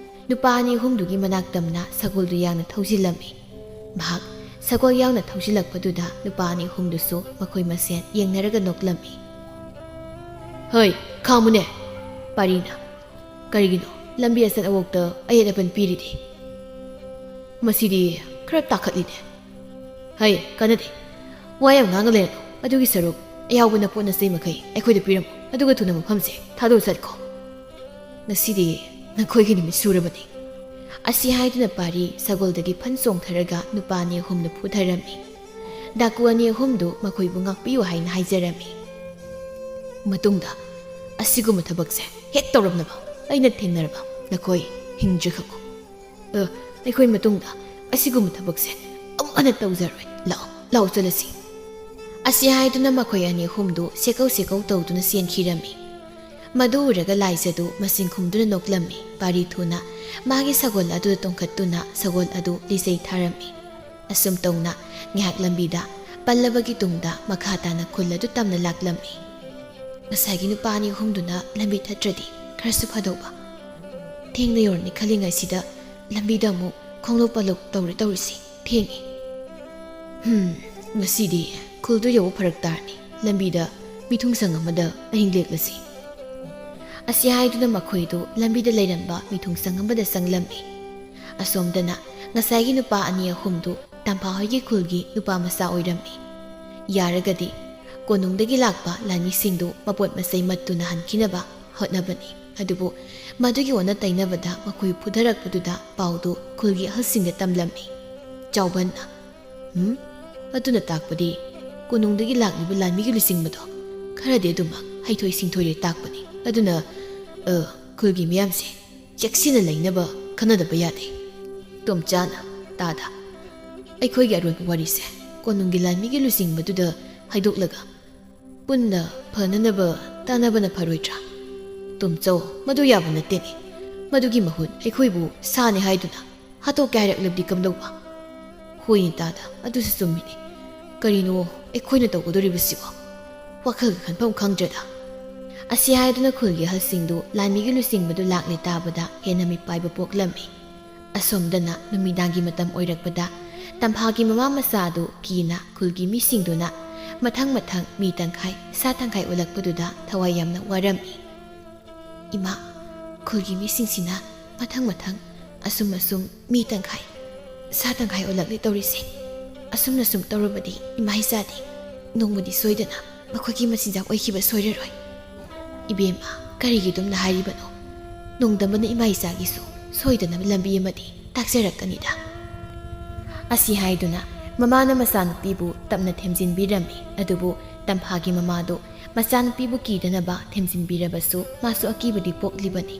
ꯅꯨꯄꯥ ꯑꯅꯤ ꯑꯍꯨꯝꯗꯨꯒꯤ ꯃꯅꯥꯛ ꯇꯝꯅ ꯁꯒꯣꯜꯗꯨ ꯌꯥꯡꯅ ꯊꯧꯖꯤꯜꯂꯝꯃꯤ꯫ ꯃꯍꯥꯛ ꯁꯒꯣꯜ ꯌꯥꯡꯅ ꯊꯧꯖꯤꯜꯂꯛꯄꯗꯨꯗ ꯅꯨꯄꯥ ꯑꯅꯤ ꯑꯍꯨꯝꯗꯨꯁꯨ ꯃꯈꯣꯏ ꯃꯁꯦꯟ ꯌꯦꯡꯅꯔꯒ ꯅꯣꯛꯂꯝꯃꯤ꯫ "ꯍꯣꯏ, ꯈꯥꯝꯃꯨꯅꯦ!" ꯄꯥꯔꯤꯅ, "ꯀꯔꯤꯒꯤꯅꯣ ꯂꯝꯕꯤ ꯑꯆꯠ ꯑꯋꯣꯛꯇ ꯑꯌꯦꯠ ꯑꯄꯟ ꯄꯤꯔꯤꯗꯤ? ꯃꯁꯤꯗꯤ ꯈꯔ ꯇꯥꯈꯠꯂꯤꯅꯦ꯫" "ꯍꯩ, ꯀꯥꯟꯅꯗꯦ꯫ ꯋꯥ ꯌꯥꯝ ꯉꯥꯡꯉ ꯂꯩꯔꯅꯨ꯫ ꯑꯗꯨꯒꯤ ꯁꯔꯨꯛ ꯑꯌꯥꯎꯕ ꯅꯄꯣꯠ ꯅꯆꯩ ꯃꯈꯩ ꯑꯩꯈꯣꯏꯗ ꯄꯤꯔꯝꯃꯨ꯫ ꯑꯗꯨꯒ ꯊꯨꯅ ꯃꯐꯝꯁꯦ ꯊꯥꯗꯣꯛꯑ ꯆꯠꯈꯣ꯫" "ꯉꯁꯤꯗꯤ ꯅꯈꯣꯏꯒꯤ ꯅꯨꯃꯤꯠ ꯁꯨꯔꯕꯅꯤ"꯫ ꯑꯁꯤ ꯍꯥꯏꯗꯨꯅ ꯄꯥꯔꯤ ꯁꯒꯣꯜꯗꯒꯤ ꯐꯟ ꯆꯣꯡꯊꯔꯒ ꯅꯨꯄꯥ ꯑꯅꯤ ꯑꯍꯨꯝꯅ ꯐꯨꯊꯔꯝꯃꯤ꯫ ꯗꯥꯀꯨ ꯑꯅꯤ ꯑꯍꯨꯝꯗꯨ ꯃꯈꯣꯏꯕꯨ ꯉꯥꯛꯄꯤꯌꯨ ꯍꯥꯏꯅ ꯍꯥꯏꯖꯔꯝꯃꯤ꯫ ꯃꯇꯨꯡꯗ ꯑꯁꯤꯒꯨꯝꯕ ꯊꯕꯛꯁꯦ ꯍꯦꯛ ꯇꯧꯔꯝꯅꯕ ꯑꯩꯅ ꯊꯦꯡꯅꯔꯕ ꯅꯈꯣꯏ ꯍꯤꯡꯗ꯭ꯔꯤ ꯈꯛꯄꯨ꯫ ꯑ, ꯑꯩꯈꯣꯏ ꯃꯇꯨꯡꯗ ꯑꯁꯤꯒꯨꯝꯕ ꯊꯕꯛꯁꯦ ꯑꯃꯨꯛ ꯍꯟꯅ ꯇꯧꯖꯔꯣꯏ꯫ ꯂꯥꯛꯑꯣ, ꯂꯥꯛꯑꯣ ꯆꯠꯂꯁꯤ꯫ ꯑꯁꯤ ꯍꯥꯏꯗꯨꯅ ꯃꯈꯣꯏ ꯑꯅꯤ ꯑꯍꯨꯝꯗꯨ ꯁꯦꯀꯧ ꯁꯦꯀꯧ ꯇꯧꯗꯨꯅ ꯆꯦꯟꯈꯤꯔꯝꯃꯤ꯫ ꯃꯗꯨ ꯎꯔꯒ ꯂꯥꯏꯖꯗꯨ ꯃꯁꯤꯡ ꯈꯨꯝꯗꯨꯅ ꯅꯣꯛꯂꯝꯃꯤ꯫ ꯄꯥꯔꯤ ꯊꯨꯅ ꯃꯥꯒꯤ ꯁꯒꯣꯜ ꯑꯗꯨꯗ ꯇꯣꯡꯈꯠꯇꯨꯅ ꯁꯒꯣꯜ ꯑꯗꯨ ꯂꯤꯆꯩ ꯊꯥꯔꯝꯃꯤ꯫ ꯑꯁꯨꯝ ꯇꯧꯅ ꯉꯥꯏꯍꯥꯛ ꯂꯝꯕꯤꯗ ꯄꯜꯂꯕꯒꯤ ꯇꯨꯡꯗ ꯃꯈꯥ ꯇꯥꯅ ꯈꯨꯜ ꯑꯗꯨ ꯇꯝꯅ ꯂꯥꯛꯂꯝꯃꯤ꯫ ꯉꯁꯥꯏꯒꯤ ꯅꯨꯄꯥ ꯑꯅꯤ ꯑꯍꯨꯝꯗꯨꯅ ꯂꯝꯕꯤ ꯊꯠꯇ꯭ꯔꯗꯤ ꯈꯔꯁꯨ ꯐꯗꯧꯕ꯫ ꯊꯦꯡꯅ ꯌꯧꯔꯅꯤ ꯈꯜꯂꯤꯉꯩꯁꯤꯗ ꯂꯝꯕꯤꯗ ꯑꯃꯨꯛ ꯈꯣꯡꯂꯣꯞ ꯄꯥꯂꯣꯞ ꯇꯧꯔꯦ ꯇꯧꯔꯤꯁꯤ꯫ ꯊꯦꯡꯉꯦ꯫ ꯍꯝ, ꯉꯁꯤꯗꯤ ꯈꯨꯜꯗꯨ ꯌꯧꯕ ꯐꯔꯛ ꯇꯥꯔꯅꯤ꯫ ꯂꯝꯕꯤꯗ ꯃꯤꯊꯨꯡꯁꯪ ꯑꯃꯗ ꯑꯍꯤꯡ ꯂꯦꯛꯂꯁꯤ꯫ ꯑꯁꯤ ꯍꯥꯏꯗꯨꯅ ꯃꯈꯣꯏꯗꯨ ꯂꯝꯕꯤꯗ ꯂꯩꯔꯝꯕ ꯃꯤꯊꯨꯡꯁꯪ ꯑꯃꯗ ꯆꯪꯂꯝꯃꯤ꯫ ꯑꯁꯣꯝꯗꯅ ꯉꯁꯥꯏꯒꯤ ꯅꯨꯄꯥ ꯑꯅꯤ ꯑꯍꯨꯝꯗꯨ ꯇꯝꯐꯥ ꯍꯣꯏꯒꯤ ꯈꯨꯜꯒꯤ ꯅꯨꯄꯥ ꯃꯆꯥ ꯑꯣꯏꯔꯝꯃꯤ꯫ ꯌꯥꯔꯒꯗꯤ ꯀꯣꯅꯨꯡꯗꯒꯤ ꯂꯥꯛꯄ ꯂꯥꯟꯃꯤꯁꯤꯡꯗꯨ ꯃꯄꯣꯠ ꯃꯆꯩ ꯃꯠꯇꯨꯅ ꯍꯟꯈꯤꯅꯕ ꯍꯣꯠꯅꯕꯅꯤ꯫ ꯑꯗꯨꯕꯨ ꯃꯗꯨꯒꯤ ꯑꯣꯟꯅ ꯇꯩꯅꯕꯗ ꯃꯈꯣꯏ ꯐꯨꯊꯔꯛꯄꯗꯨꯗ ꯄꯥꯎꯗꯨ ꯈꯨꯜꯒꯤ ꯑꯍꯜꯁꯤꯡꯗ ꯇꯝꯂꯝꯃꯤ꯫ ꯆꯥꯎꯕꯟꯅ, "ꯎꯝ? ꯑꯗꯨꯅ ꯇꯥꯛꯄꯗꯤ ꯀꯣꯅꯨꯡꯗꯒꯤ ꯂꯥꯛꯂꯤꯕ ꯂꯥꯟꯃꯤꯒꯤ ꯂꯨꯆꯤꯡꯕꯗꯣ ꯈꯔꯗꯤ ꯑꯗꯨꯃꯛ ꯍꯩꯊꯣꯏ ꯁꯤꯡꯊꯣꯏꯔꯦ ꯇꯥꯛꯄꯅꯤ꯫ ꯑꯗꯨꯅ, ꯑ, ꯈꯨꯜꯒꯤ ꯃꯤꯌꯥꯝꯁꯦ ꯆꯦꯛꯁꯤꯟꯅ ꯂꯩꯅꯕ ꯈꯟꯅꯗꯕ ꯌꯥꯗꯦ"꯫ ꯇꯣꯝꯆꯥꯅ, "ꯇꯥꯗ, ꯑꯩꯈꯣꯏꯒꯤ ꯑꯔꯣꯏꯕ ꯋꯥꯔꯤꯁꯦ ꯀꯣꯅꯨꯡꯒꯤ ꯂꯥꯟꯃꯤꯒꯤ ꯂꯨꯆꯤꯡꯕꯗꯨꯗ ꯍꯥꯏꯗꯣꯛꯂꯒ ꯄꯨꯟꯅ ꯐꯅꯅꯕ ꯇꯥꯟꯅꯕꯅ ꯐꯔꯣꯏꯗ꯭ꯔꯥ?" "ꯇꯣꯝꯆꯧ, ꯃꯗꯨ ꯌꯥꯕ ꯅꯠꯇꯦꯅꯦ꯫ ꯃꯗꯨꯒꯤ ꯃꯍꯨꯠ ꯑꯩꯈꯣꯏꯕꯨ ꯁꯥꯅꯤ ꯍꯥꯏꯗꯨꯅ ꯍꯥꯠꯇꯣꯛꯀꯦ ꯍꯥꯏꯔꯛꯂꯕꯗꯤ ꯀꯝꯗꯧꯕ?" "ꯍꯣꯏꯅꯦ ꯇꯥꯗ, ꯑꯗꯨꯁꯨ ꯆꯨꯝꯃꯤꯅꯦ꯫ ꯀꯔꯤꯅꯣ ꯑꯩꯈꯣꯏꯅ ꯇꯧꯒꯗꯧꯔꯤꯕꯁꯤꯕꯣ? ꯋꯥꯈꯜꯒ ꯈꯟꯐꯝ ꯈꯪꯗ꯭ꯔꯦꯗ"꯫ ꯑꯁꯤ ꯍꯥꯏꯗꯨꯅ ꯈꯨꯜꯒꯤ ꯑꯍꯜꯁꯤꯡꯗꯨ ꯂꯥꯟꯃꯤꯒꯤ ꯂꯨꯆꯤꯡꯕꯗꯨ ꯂꯥꯛꯂꯦ ꯇꯥꯕꯗ ꯍꯦꯟꯅ ꯃꯤꯄꯥꯏꯕ ꯄꯣꯛꯂꯝꯃꯤ꯫ ꯑꯁꯣꯝꯗꯅ ꯅꯨꯃꯤꯗꯥꯡꯒꯤ ꯃꯇꯝ ꯑꯣꯏꯔꯛꯄꯗ ꯇꯝꯐꯥꯒꯤ ꯃꯃꯥ ꯃꯆꯥ ꯑꯗꯨ ꯀꯤꯅ ꯈꯨꯜꯒꯤ ꯃꯤꯁꯤꯡꯗꯨꯅ ꯃꯊꯪ ꯃꯊꯪ ꯃꯤ ꯇꯪꯈꯥꯏ, ꯁꯥ ꯇꯪꯈꯥꯏ ꯑꯣꯜꯂꯛꯄꯗꯨꯗ ꯊꯋꯥꯏ ꯌꯥꯝꯅ ꯋꯥꯔꯝꯃꯤ꯫ "ꯏꯃꯥ, ꯈꯨꯜꯒꯤ ꯃꯤꯁꯤꯡꯁꯤꯅ ꯃꯊꯪ ꯃꯊꯪ ꯑꯁꯨꯝ ꯑꯁꯨꯝ ꯃꯤ ꯇꯪꯈꯥꯏ, ꯁꯥ ꯇꯪꯈꯥꯏ ꯑꯣꯜꯂꯛꯂꯦ ꯇꯧꯔꯤꯁꯦ꯫ ꯑꯁꯨꯝꯅ ꯁꯨꯝ ꯇꯧꯔꯕꯗꯤ ꯏꯃꯥ ꯏꯆꯥꯗꯤ ꯅꯣꯡꯃꯗꯤ ꯁꯣꯏꯗꯅ ꯃꯈꯣꯏꯒꯤ ꯃꯆꯤꯟꯖꯥꯛ ꯑꯣꯏꯈꯤꯕ ꯁꯣꯏꯔꯔꯣꯏ꯫ ꯏꯕꯦꯝꯃ, ꯀꯔꯤꯒꯤ ꯑꯗꯨꯝꯅ ꯍꯥꯏꯔꯤꯕꯅꯣ? ꯇꯨꯡꯗ ꯃꯅꯨꯡ ꯏꯃꯥ ꯏꯆꯥꯒꯤꯁꯨ ꯁꯣꯏꯗꯅꯕ ꯂꯝꯕꯤ ꯑꯃꯗꯤ ꯇꯥꯛꯆꯔꯛꯀꯅꯤꯗ꯫ ꯑꯁꯤ ꯍꯥꯏꯗꯨꯅ ꯃꯃꯥꯅ ꯃꯆꯥꯅꯨꯄꯤꯕꯨ ꯇꯞꯅ ꯊꯦꯝꯖꯤꯟꯕꯤꯔꯝꯃꯤ꯫ ꯑꯗꯨꯕꯨ ꯇꯝꯐꯥꯒꯤ ꯃꯃꯥꯗꯨ ꯃꯆꯥꯅꯨꯄꯤꯕꯨ ꯀꯤꯗꯅꯕ ꯊꯦꯝꯖꯤꯟꯕꯤꯔꯕꯁꯨ ꯃꯥꯁꯨ ꯑꯀꯤꯕꯗꯤ ꯄꯣꯛꯂꯤꯕꯅꯤ꯫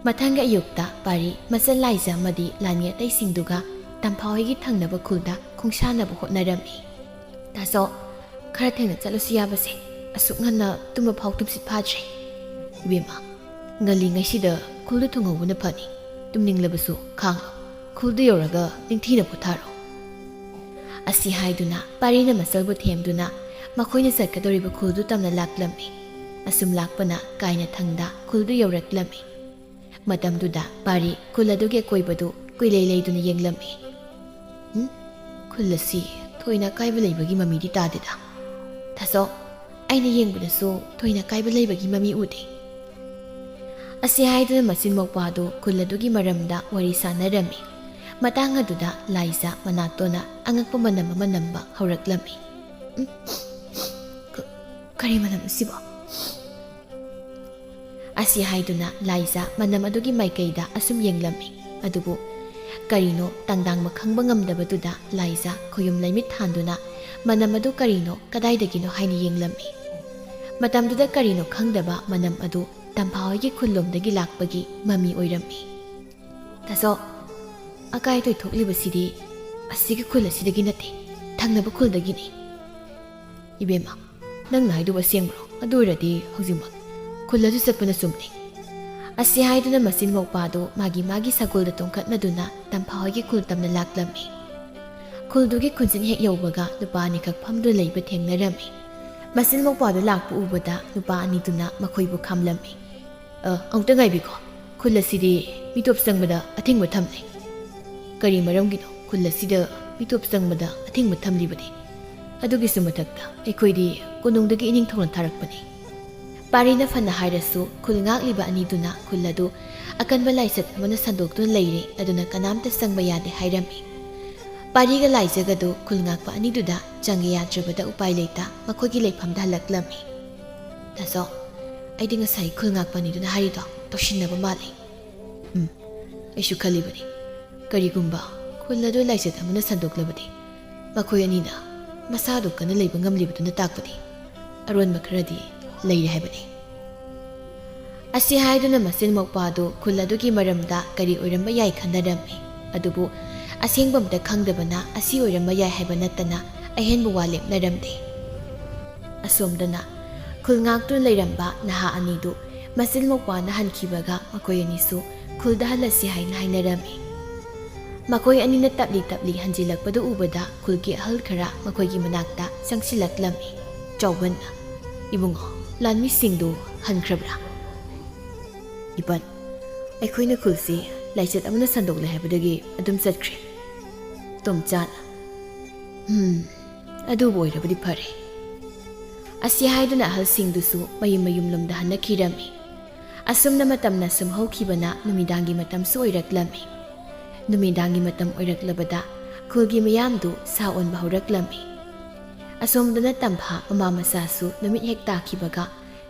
ꯃꯊꯪꯒꯤ ꯑꯌꯨꯛꯇ ꯄꯥꯔꯤ, ꯃꯆꯜ ꯂꯥꯏꯖ ꯑꯃꯗꯤ ꯂꯥꯟꯃꯤ ꯑꯇꯩꯁꯤꯡꯗꯨꯒ ꯇꯝꯐꯥ ꯍꯣꯏꯒꯤ ꯊꯪꯅꯕ ꯈꯨꯜꯗ ꯈꯣꯡꯁꯥꯟꯅꯕ ꯍꯣꯠꯅꯔꯝꯃꯤ꯫ "ꯇꯥꯆꯧ, ꯈꯔ ꯊꯦꯡꯅ ꯆꯠꯂꯁꯨ ꯌꯥꯕꯁꯦ, ꯑꯁꯨꯛ ꯉꯟꯅ ꯇꯨꯝꯕ ꯐꯥꯎ ꯇꯨꯝꯁꯤꯠ ꯐꯥꯗ꯭ꯔꯦ꯫ ꯏꯕꯦꯝꯃ, ꯉꯜꯂꯤꯉꯩꯁꯤꯗ ꯈꯨꯜꯗ ꯊꯨꯡꯍꯧꯕꯅ ꯐꯅꯤ꯫ ꯇꯨꯝꯅꯤꯡꯂꯕꯁꯨ ꯈꯥꯡꯂꯣ, ꯈꯨꯜꯗ ꯌꯧꯔꯒ ꯅꯤꯡꯊꯤꯅ ꯄꯣꯊꯥꯔꯣ"꯫ ꯑꯁꯤ ꯍꯥꯏꯗꯨꯅ ꯄꯥꯔꯤꯅ ꯃꯆꯜꯕꯨ ꯊꯦꯝꯗꯨꯅ ꯃꯈꯣꯏꯅ ꯆꯠꯀꯗꯧꯔꯤꯕ ꯈꯨꯜꯗꯨ ꯇꯝꯅ ꯂꯥꯛꯂꯝꯃꯤ꯫ ꯑꯁꯨꯝ ꯂꯥꯛꯄꯅ ꯀꯥꯏꯅ ꯊꯪꯗ ꯈꯨꯜꯗꯨ ꯌꯧꯔꯛꯂꯝꯃꯤ꯫ ꯃꯇꯝꯗꯨꯗ ꯄꯥꯔꯤ ꯈꯨꯜ ꯑꯗꯨꯒꯤ ꯑꯀꯣꯏꯕꯗꯨ ꯀꯨꯏꯂꯩ ꯂꯩꯗꯨꯅ ꯌꯦꯡꯂꯝꯃꯤ꯫ "ꯎꯝ? ꯈꯨꯜ ꯑꯁꯤ ꯊꯣꯏꯅ ꯑꯀꯥꯏꯕ ꯂꯩꯕꯒꯤ ꯃꯃꯤꯗꯤ ꯇꯥꯗꯦꯗ꯫ ꯇꯥꯆꯧ, ꯑꯩꯅ ꯌꯦꯡꯕꯗꯁꯨ ꯊꯣꯏꯅ ꯑꯀꯥꯏꯕ ꯂꯩꯕꯒꯤ ꯃꯃꯤ ꯎꯗꯦ"꯫ ꯑꯁꯤ ꯍꯥꯏꯗꯨꯅ ꯃꯆꯤꯟ ꯃꯧꯄ꯭ꯋꯥꯗꯨ ꯈꯨꯜ ꯑꯗꯨꯒꯤ ꯃꯔꯝꯗ ꯋꯥꯔꯤ ꯁꯥꯟꯅꯔꯝꯃꯤ꯫ ꯃꯇꯥꯡ ꯑꯗꯨꯗ ꯂꯥꯏꯖ ꯃꯅꯥꯇꯣꯟꯅ ꯑꯉꯛꯄ ꯃꯅꯝ ꯑꯃ ꯅꯝꯕ ꯍꯧꯔꯛꯂꯝꯃꯤ꯫ "ꯎꯝ? ꯀ-, ꯀꯔꯤ ꯃꯅꯝ ꯑꯁꯤꯕꯣ?" ꯑꯁꯤ ꯍꯥꯏꯗꯨꯅ ꯂꯥꯏꯖ ꯃꯅꯝ ꯑꯗꯨꯒꯤ ꯃꯥꯏꯀꯩꯗ ꯑꯁꯨꯝ ꯌꯦꯡꯂꯝꯃꯤ꯫ ꯑꯗꯨꯕꯨ ꯀꯔꯤꯅꯣ ꯇꯥꯡꯗꯥꯡꯕ ꯈꯪꯕ ꯉꯝꯗꯕꯗꯨꯗ ꯂꯥꯏꯖ ꯈꯣꯌꯨꯝ ꯂꯩꯃꯤꯠ ꯊꯥꯟꯗꯨꯅ ꯃꯅꯝ ꯑꯗꯨ ꯀꯔꯤꯅꯣ, ꯀꯗꯥꯏꯗꯒꯤꯅꯣ ꯍꯥꯏꯅ ꯌꯦꯡꯂꯝꯃꯤ꯫ ꯃꯇꯝꯗꯨꯗ ꯀꯔꯤꯅꯣ ꯈꯪꯗꯕ ꯃꯅꯝ ꯑꯗꯨ ꯇꯝꯐꯥ ꯍꯣꯏꯒꯤ ꯈꯨꯜꯂꯣꯝꯗꯒꯤ ꯂꯥꯛꯄꯒꯤ ꯃꯃꯤ ꯑꯣꯏꯔꯝꯃꯤ꯫ "ꯇꯥꯆꯧ, ꯑꯀꯥꯏ ꯑꯇꯣꯏ ꯊꯣꯛꯂꯤꯕꯁꯤꯗꯤ ꯑꯁꯤꯒꯤ ꯈꯨꯜ ꯑꯁꯤꯗꯒꯤ ꯅꯠꯇꯦ, ꯊꯪꯅꯕ ꯈꯨꯜꯗꯒꯤꯅꯤ"꯫ "ꯏꯕꯦꯝꯃ, ꯅꯪꯅ ꯍꯥꯏꯗꯨꯕꯨ ꯑꯁꯦꯡꯕ꯭ꯔꯣ? ꯑꯗꯨ ꯑꯣꯏꯔꯗꯤ ꯍꯧꯖꯤꯛꯃꯛ ꯈꯨꯜ ꯑꯗꯨ ꯆꯠꯄꯅ ꯆꯨꯝꯅꯤ"꯫ ꯑꯁꯤ ꯍꯥꯏꯗꯨꯅ ꯃꯆꯤꯟ ꯃꯧꯄꯥꯗꯨ ꯃꯥꯒꯤ ꯃꯥꯒꯤ ꯁꯒꯣꯜꯗ ꯇꯣꯡꯈꯠꯅꯗꯨꯅ ꯇꯝꯐꯥ ꯍꯣꯏꯒꯤ ꯈꯨꯜ ꯇꯝꯅ ꯂꯥꯛꯂꯝꯃꯤ꯫ ꯈꯨꯜꯗꯨꯒꯤ ꯈꯨꯟꯖꯤꯟ ꯍꯦꯛ ꯌꯧꯕꯒ ꯅꯨꯄꯥ ꯑꯅꯤꯈꯛ ꯐꯝꯗꯨꯅ ꯂꯩꯕ ꯊꯦꯡꯅꯔꯝꯃꯤ꯫ ꯃꯆꯤꯟ ꯃꯧꯄꯥꯗꯨ ꯂꯥꯛꯄ ꯎꯕꯗ ꯅꯨꯄꯥ ꯑꯅꯤꯗꯨꯅ ꯃꯈꯣꯏꯕꯨ ꯈꯥꯝꯂꯝꯃꯤ꯫ "ꯑ, ꯑꯃꯨꯛꯇ ꯉꯥꯏꯕꯤꯈꯣ꯫ ꯈꯨꯜ ꯑꯁꯤꯗꯤ ꯃꯤꯇꯣꯞ ꯆꯪꯕꯗ ꯑꯊꯤꯡꯕ ꯊꯝꯂꯦ"꯫ "ꯀꯔꯤ ꯃꯔꯝꯒꯤꯅꯣ ꯈꯨꯜ ꯑꯁꯤꯗ ꯃꯤꯇꯣꯞ ꯆꯪꯕꯗ ꯑꯊꯤꯡꯕ ꯊꯝꯂꯤꯕꯗꯤ? ꯑꯗꯨꯒꯤꯁꯨ ꯃꯊꯛꯇ ꯑꯩꯈꯣꯏꯗꯤ ꯀꯣꯅꯨꯡꯗꯒꯤ ꯏꯅꯤꯡꯊꯧꯅ ꯊꯥꯔꯛꯄꯅꯤ"꯫ ꯄꯥꯔꯤꯅ ꯐꯅ ꯍꯥꯏꯔꯁꯨ ꯈꯨꯜ ꯉꯥꯛꯂꯤꯕ ꯑꯅꯤꯗꯨꯅ ꯈꯨꯜ ꯑꯗꯨ ꯑꯀꯟꯕ ꯂꯥꯏꯆꯠ ꯑꯃꯅ ꯁꯟꯗꯣꯛꯇꯨꯅ ꯂꯩꯔꯦ, ꯑꯗꯨꯅ ꯀꯅꯥꯝꯇ ꯆꯪꯕ ꯌꯥꯗꯦ ꯍꯥꯏꯔꯝꯃꯤ꯫ ꯄꯥꯔꯤꯒ ꯂꯥꯏꯖꯒꯗꯨ ꯈꯨꯜ ꯉꯥꯛꯄ ꯑꯅꯤꯗꯨꯗ ꯆꯪꯒꯦ ꯌꯥꯗ꯭ꯔꯕꯗ ꯎꯄꯥꯏ ꯂꯩꯇ ꯃꯈꯣꯏꯒꯤ ꯂꯩꯐꯝꯗ ꯍꯜꯂꯛꯂꯝꯃꯤ꯫ "ꯇꯥꯆꯧ, ꯑꯩꯗꯤ ꯉꯁꯥꯏ ꯈꯨꯜ ꯉꯥꯛꯄ ꯑꯅꯤꯗꯨꯅ ꯍꯥꯏꯔꯤꯗꯣ ꯇꯧꯁꯤꯟꯅꯕ ꯃꯥꯜꯂꯤ꯫ "ꯎꯝ, ꯑꯩꯁꯨ ꯈꯜꯂꯤꯕꯅꯤ꯫ ꯀꯔꯤꯒꯨꯝꯕ ꯈꯨꯜ ꯑꯗꯨ ꯂꯥꯏꯆꯠ ꯑꯃꯅ ꯁꯟꯗꯣꯛꯂꯕꯗꯤ, ꯃꯈꯣꯏ ꯑꯅꯤꯅ ꯃꯁꯥꯗꯨ ꯀꯟꯅ ꯂꯩꯕ ꯉꯝꯂꯤꯕꯗꯨꯅ ꯇꯥꯛꯄꯅꯤ꯫ ꯑꯔꯣꯟꯕ ꯈꯔꯗꯤ ꯂꯩꯔꯦ ꯍꯥꯏꯕꯅꯤ"꯫ ꯑꯁꯤ ꯍꯥꯏꯗꯨꯅ ꯃꯆꯤꯟ ꯃꯧꯄꯥꯗꯨ ꯈꯨꯜ ꯑꯗꯨꯒꯤ ꯃꯔꯝꯗ ꯀꯔꯤ ꯑꯣꯏꯔꯝꯕ ꯌꯥꯏ ꯈꯟꯅꯔꯝꯃꯤ꯫ ꯑꯗꯨꯕꯨ ꯑꯁꯦꯡꯕ ꯑꯝꯇ ꯈꯪꯗꯕꯅ ꯑꯁꯤ ꯑꯣꯏꯔꯝꯕ ꯌꯥꯏ ꯍꯥꯏꯕ ꯅꯠꯇꯅ ꯑꯍꯦꯟꯕ ꯋꯥ ꯂꯦꯞꯅꯔꯝꯗꯦ꯫ ꯑꯁꯣꯝꯗꯅ ꯈꯨꯜ ꯉꯥꯛꯇꯨꯅ ꯂꯩꯔꯝꯕ ꯅꯍꯥ ꯑꯅꯤꯗꯨ ꯃꯆꯤꯟ ꯃꯧꯄꯥꯅ ꯍꯟꯈꯤꯕꯒ ꯃꯈꯣꯏ ꯑꯅꯤꯁꯨ ꯈꯨꯜꯗ ꯍꯜꯂꯁꯤ ꯍꯥꯏꯅ ꯍꯥꯏꯅꯔꯝꯃꯤ꯫ ꯃꯈꯣꯏ ꯑꯅꯤꯅ ꯇꯞꯂꯤ ꯇꯞꯂꯤ ꯍꯟꯖꯤꯜꯂꯛꯄꯗꯨ ꯎꯕꯗ ꯈꯨꯜꯒꯤ ꯑꯍꯜ ꯈꯔ ꯃꯈꯣꯏꯒꯤ ꯃꯅꯥꯛꯇ ꯆꯪꯁꯤꯜꯂꯛꯂꯝꯃꯤ꯫ ꯆꯥꯎꯕꯟꯅ, "ꯏꯕꯨꯡꯉꯣ, ꯂꯥꯟꯃꯤꯁꯤꯡꯗꯨ ꯍꯟꯈ꯭ꯔꯕ꯭ꯔꯥ?" "ꯏꯕꯟ, ꯑꯩꯈꯣꯏꯅ ꯈꯨꯜꯁꯤ ꯂꯥꯏꯆꯠ ꯑꯃꯅ ꯁꯟꯗꯣꯛꯂꯦ ꯍꯥꯏꯕꯗꯒꯤ ꯑꯗꯨꯝ ꯆꯠꯈ꯭ꯔꯦ"꯫ ꯇꯣꯝꯆꯥꯅ, "ꯍꯝ, ꯑꯗꯨꯕꯨ ꯑꯣꯏꯔꯕꯗꯤ ꯐꯔꯦ"꯫ ꯑꯁꯤ ꯍꯥꯏꯗꯨꯅ ꯑꯍꯜꯁꯤꯡꯗꯨꯁꯨ ꯃꯌꯨꯝ ꯃꯌꯨꯝꯂꯣꯝꯗ ꯍꯟꯅꯈꯤꯔꯝꯃꯤ꯫ ꯑꯁꯨꯝꯅ ꯃꯇꯝꯅ ꯁꯨꯝ ꯍꯧꯈꯤꯕꯅ ꯅꯨꯃꯤꯗꯥꯡꯒꯤ ꯃꯇꯝꯁꯨ ꯑꯣꯏꯔꯛꯂꯝꯃꯤ꯫ ꯅꯨꯃꯤꯗꯥꯡꯒꯤ ꯃꯇꯝ ꯑꯣꯏꯔꯛꯂꯕꯗ ꯈꯨꯜꯒꯤ ꯃꯤꯌꯥꯝꯗꯨ ꯁꯥ ꯑꯣꯟꯕ ꯍꯧꯔꯛꯂꯝꯃꯤ꯫ ꯑꯁꯣꯝꯗꯅ ꯇꯝꯐꯥ ꯃꯃꯥ ꯃꯆꯥꯁꯨ ꯅꯨꯃꯤꯠ ꯍꯦꯛ ꯇꯥꯈꯤꯕꯒ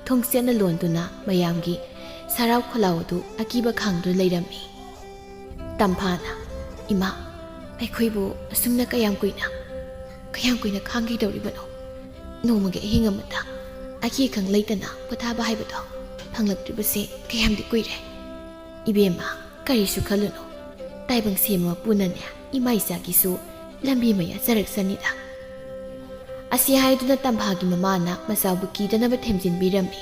ꯊꯣꯡꯁꯦꯠꯅ ꯂꯣꯟꯗꯨꯅ ꯃꯌꯥꯝꯒꯤ ꯁꯔꯥꯎ ꯈꯣꯜꯂꯥꯎ ꯑꯗꯨ ꯑꯀꯤꯕ ꯈꯥꯡꯗꯨꯅ ꯂꯩꯔꯝꯃꯤ꯫ ꯇꯝꯐꯥꯅ, "ꯏꯃꯥ, ꯑꯩꯈꯣꯏꯕꯨ ꯑꯁꯨꯝꯅ ꯀꯌꯥꯝ ꯀꯨꯏꯅ, ꯀꯌꯥꯝ ꯀꯨꯏꯅ ꯈꯥꯡꯈꯤꯗꯧꯔꯤꯕꯅꯣ? ꯅꯣꯡꯃꯒꯤ ꯑꯍꯤꯡ ꯑꯃꯗ ꯑꯀꯤ ꯑꯈꯪ ꯂꯩꯇꯅ ꯄꯣꯊꯥꯕ ꯍꯥꯏꯕꯗꯣ ꯐꯪꯂꯛꯇ꯭ꯔꯤꯕꯁꯦ ꯀꯌꯥꯝꯗꯤ ꯀꯨꯏꯔꯦ꯫ ꯏꯕꯦꯝꯃ, ꯀꯔꯤꯁꯨ ꯈꯜꯂꯨꯅꯨ꯫ ꯇꯥꯏꯕꯪ ꯁꯦꯝꯕ ꯃꯄꯨꯅꯅꯦ, ꯏꯃꯥ ꯏꯆꯥꯒꯤꯁꯨ ꯂꯝꯕꯤ ꯑꯃ ꯌꯥꯖꯔꯛꯁꯅꯤꯗ"꯫ ꯑꯁꯤ ꯍꯥꯏꯗꯨꯅ ꯇꯝꯐꯥꯒꯤ ꯃꯃꯥꯅ ꯃꯆꯥꯕꯨ ꯀꯤꯗꯅꯕ ꯊꯦꯝꯖꯤꯟꯕꯤꯔꯝꯃꯤ꯫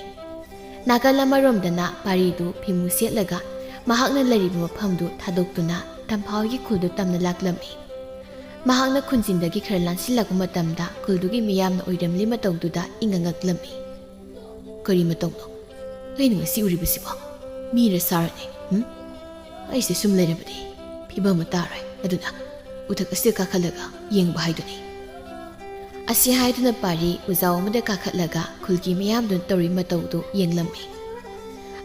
ꯅꯥꯀꯜ ꯑꯃꯔꯣꯝꯗꯅ ꯄꯥꯔꯤꯗꯨ ꯐꯤꯃꯨ ꯁꯦꯠꯂꯒ ꯃꯍꯥꯛꯅ ꯂꯩꯔꯤꯕ ꯃꯐꯝꯗꯨ ꯊꯥꯗꯣꯛꯇꯨꯅ ꯇꯝꯐꯥ ꯍꯣꯏꯒꯤ ꯈꯨꯜꯗꯨ ꯇꯝꯅ ꯂꯥꯛꯂꯝꯃꯤ꯫ ꯃꯍꯥꯛꯅ ꯈꯨꯟꯖꯤꯟꯗꯒꯤ ꯈꯔ ꯂꯥꯟꯁꯤꯜꯂꯛꯄ ꯃꯇꯝꯗ ꯈꯨꯜꯗꯨꯒꯤ ꯃꯤꯌꯥꯝꯅ ꯑꯣꯏꯔꯝꯂꯤ ꯃꯇꯧꯗꯨꯗ ꯏꯪꯉꯉꯛꯂꯝꯃꯤ꯫ "ꯀꯔꯤ ꯃꯇꯧꯅꯣ? ꯑꯩꯅ ꯉꯁꯤ ꯎꯔꯤꯕꯁꯤꯕꯣ? ꯃꯤꯔ ꯁꯥꯔꯅꯦ? ꯎꯝ? ꯑꯩꯁꯦ ꯁꯨꯝ ꯂꯩꯔꯕꯗꯤ ꯐꯤꯕꯝ ꯑꯃ ꯇꯥꯔꯣꯏ꯫ ꯑꯗꯨꯅ ꯎꯊꯛ ꯑꯁꯤꯗ ꯀꯥꯈꯠꯂꯒ ꯌꯦꯡꯕ ꯍꯥꯏꯗꯨꯅꯤ"꯫ ꯑꯁꯤ ꯍꯥꯏꯗꯨꯅ ꯄꯥꯔꯤ ꯎꯖꯥꯎ ꯑꯃꯗ ꯀꯥꯈꯠꯂꯒ ꯈꯨꯜꯒꯤ ꯃꯤꯌꯥꯝꯗꯨꯅ ꯇꯧꯔꯤ ꯃꯇꯧꯗꯨ ꯌꯦꯡꯂꯝꯃꯤ꯫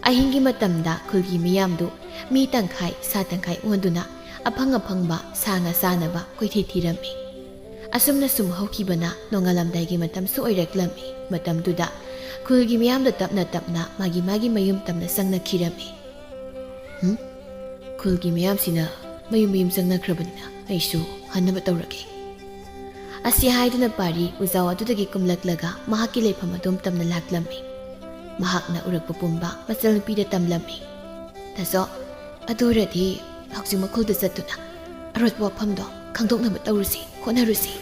ꯑꯍꯤꯡꯒꯤ ꯃꯇꯝꯗ ꯈꯨꯜꯒꯤ ꯃꯤꯌꯥꯝꯗꯨ ꯃꯤ ꯇꯪꯈꯥꯏ ꯁꯥ ꯇꯪꯈꯥꯏ ꯑꯣꯟꯗꯨꯅ ꯑꯐꯪ ꯑꯐꯪꯕ ꯁꯥ ꯉꯥ ꯆꯥꯅꯕ ꯀꯣꯏꯊꯤ ꯊꯤꯔꯝꯃꯤ꯫ ꯑꯁꯨꯝꯅ ꯁꯨꯝ ꯍꯧꯈꯤꯕꯅ ꯅꯣꯡꯉꯥꯜꯂꯝꯗꯥꯏꯒꯤ ꯃꯇꯝꯁꯨ ꯑꯣꯏꯔꯛꯂꯝꯃꯤ꯫ ꯃꯇꯝꯗꯨꯗ ꯈꯨꯜꯒꯤ ꯃꯤꯌꯥꯝꯗ ꯇꯞꯅ ꯇꯞꯅ ꯃꯥꯒꯤ ꯃꯥꯒꯤ ꯃꯌꯨꯝ ꯇꯝꯅ ꯆꯪꯅꯈꯤꯔꯝꯃꯤ꯫ "ꯍꯨꯝ? "ꯈꯨꯜꯒꯤ ꯃꯤꯌꯥꯝꯁꯤꯅ ꯃꯌꯨꯝ ꯃꯌꯨꯝ ꯆꯪꯅꯈ꯭ꯔꯕꯅꯤꯅ ꯑꯩꯁꯨ ꯍꯟꯅꯕ ꯇꯧꯔꯒꯦ"꯫ ꯑꯁꯤ ꯍꯥꯏꯗꯨꯅ ꯄꯥꯔꯤ ꯎꯖꯥꯎ ꯑꯗꯨꯗꯒꯤ ꯀꯨꯝꯂꯛꯂꯒ ꯃꯍꯥꯛꯀꯤ ꯂꯩꯐꯝ ꯑꯗꯨꯝ ꯇꯝꯅ ꯂꯥꯛꯂꯝꯃꯤ꯫ ꯃꯍꯥꯛꯅ ꯎꯔꯛꯄ ꯄꯨꯝꯕ ꯃꯆꯜꯅꯨꯄꯤꯗ ꯇꯝꯂꯝꯃꯤ꯫ "ꯇꯥꯆꯧ, ꯑꯗꯨ ꯑꯣꯏꯔꯗꯤ ꯍꯧꯖꯤꯛ ꯃꯈꯨꯜꯗ ꯆꯠꯇꯨꯅ ꯑꯔꯣꯠꯄ ꯋꯥꯐꯝꯗꯣ ꯈꯪꯗꯣꯛꯅꯕ ꯇꯧꯔꯨꯁꯤ, ꯍꯣꯠꯅꯔꯨꯁꯤ"꯫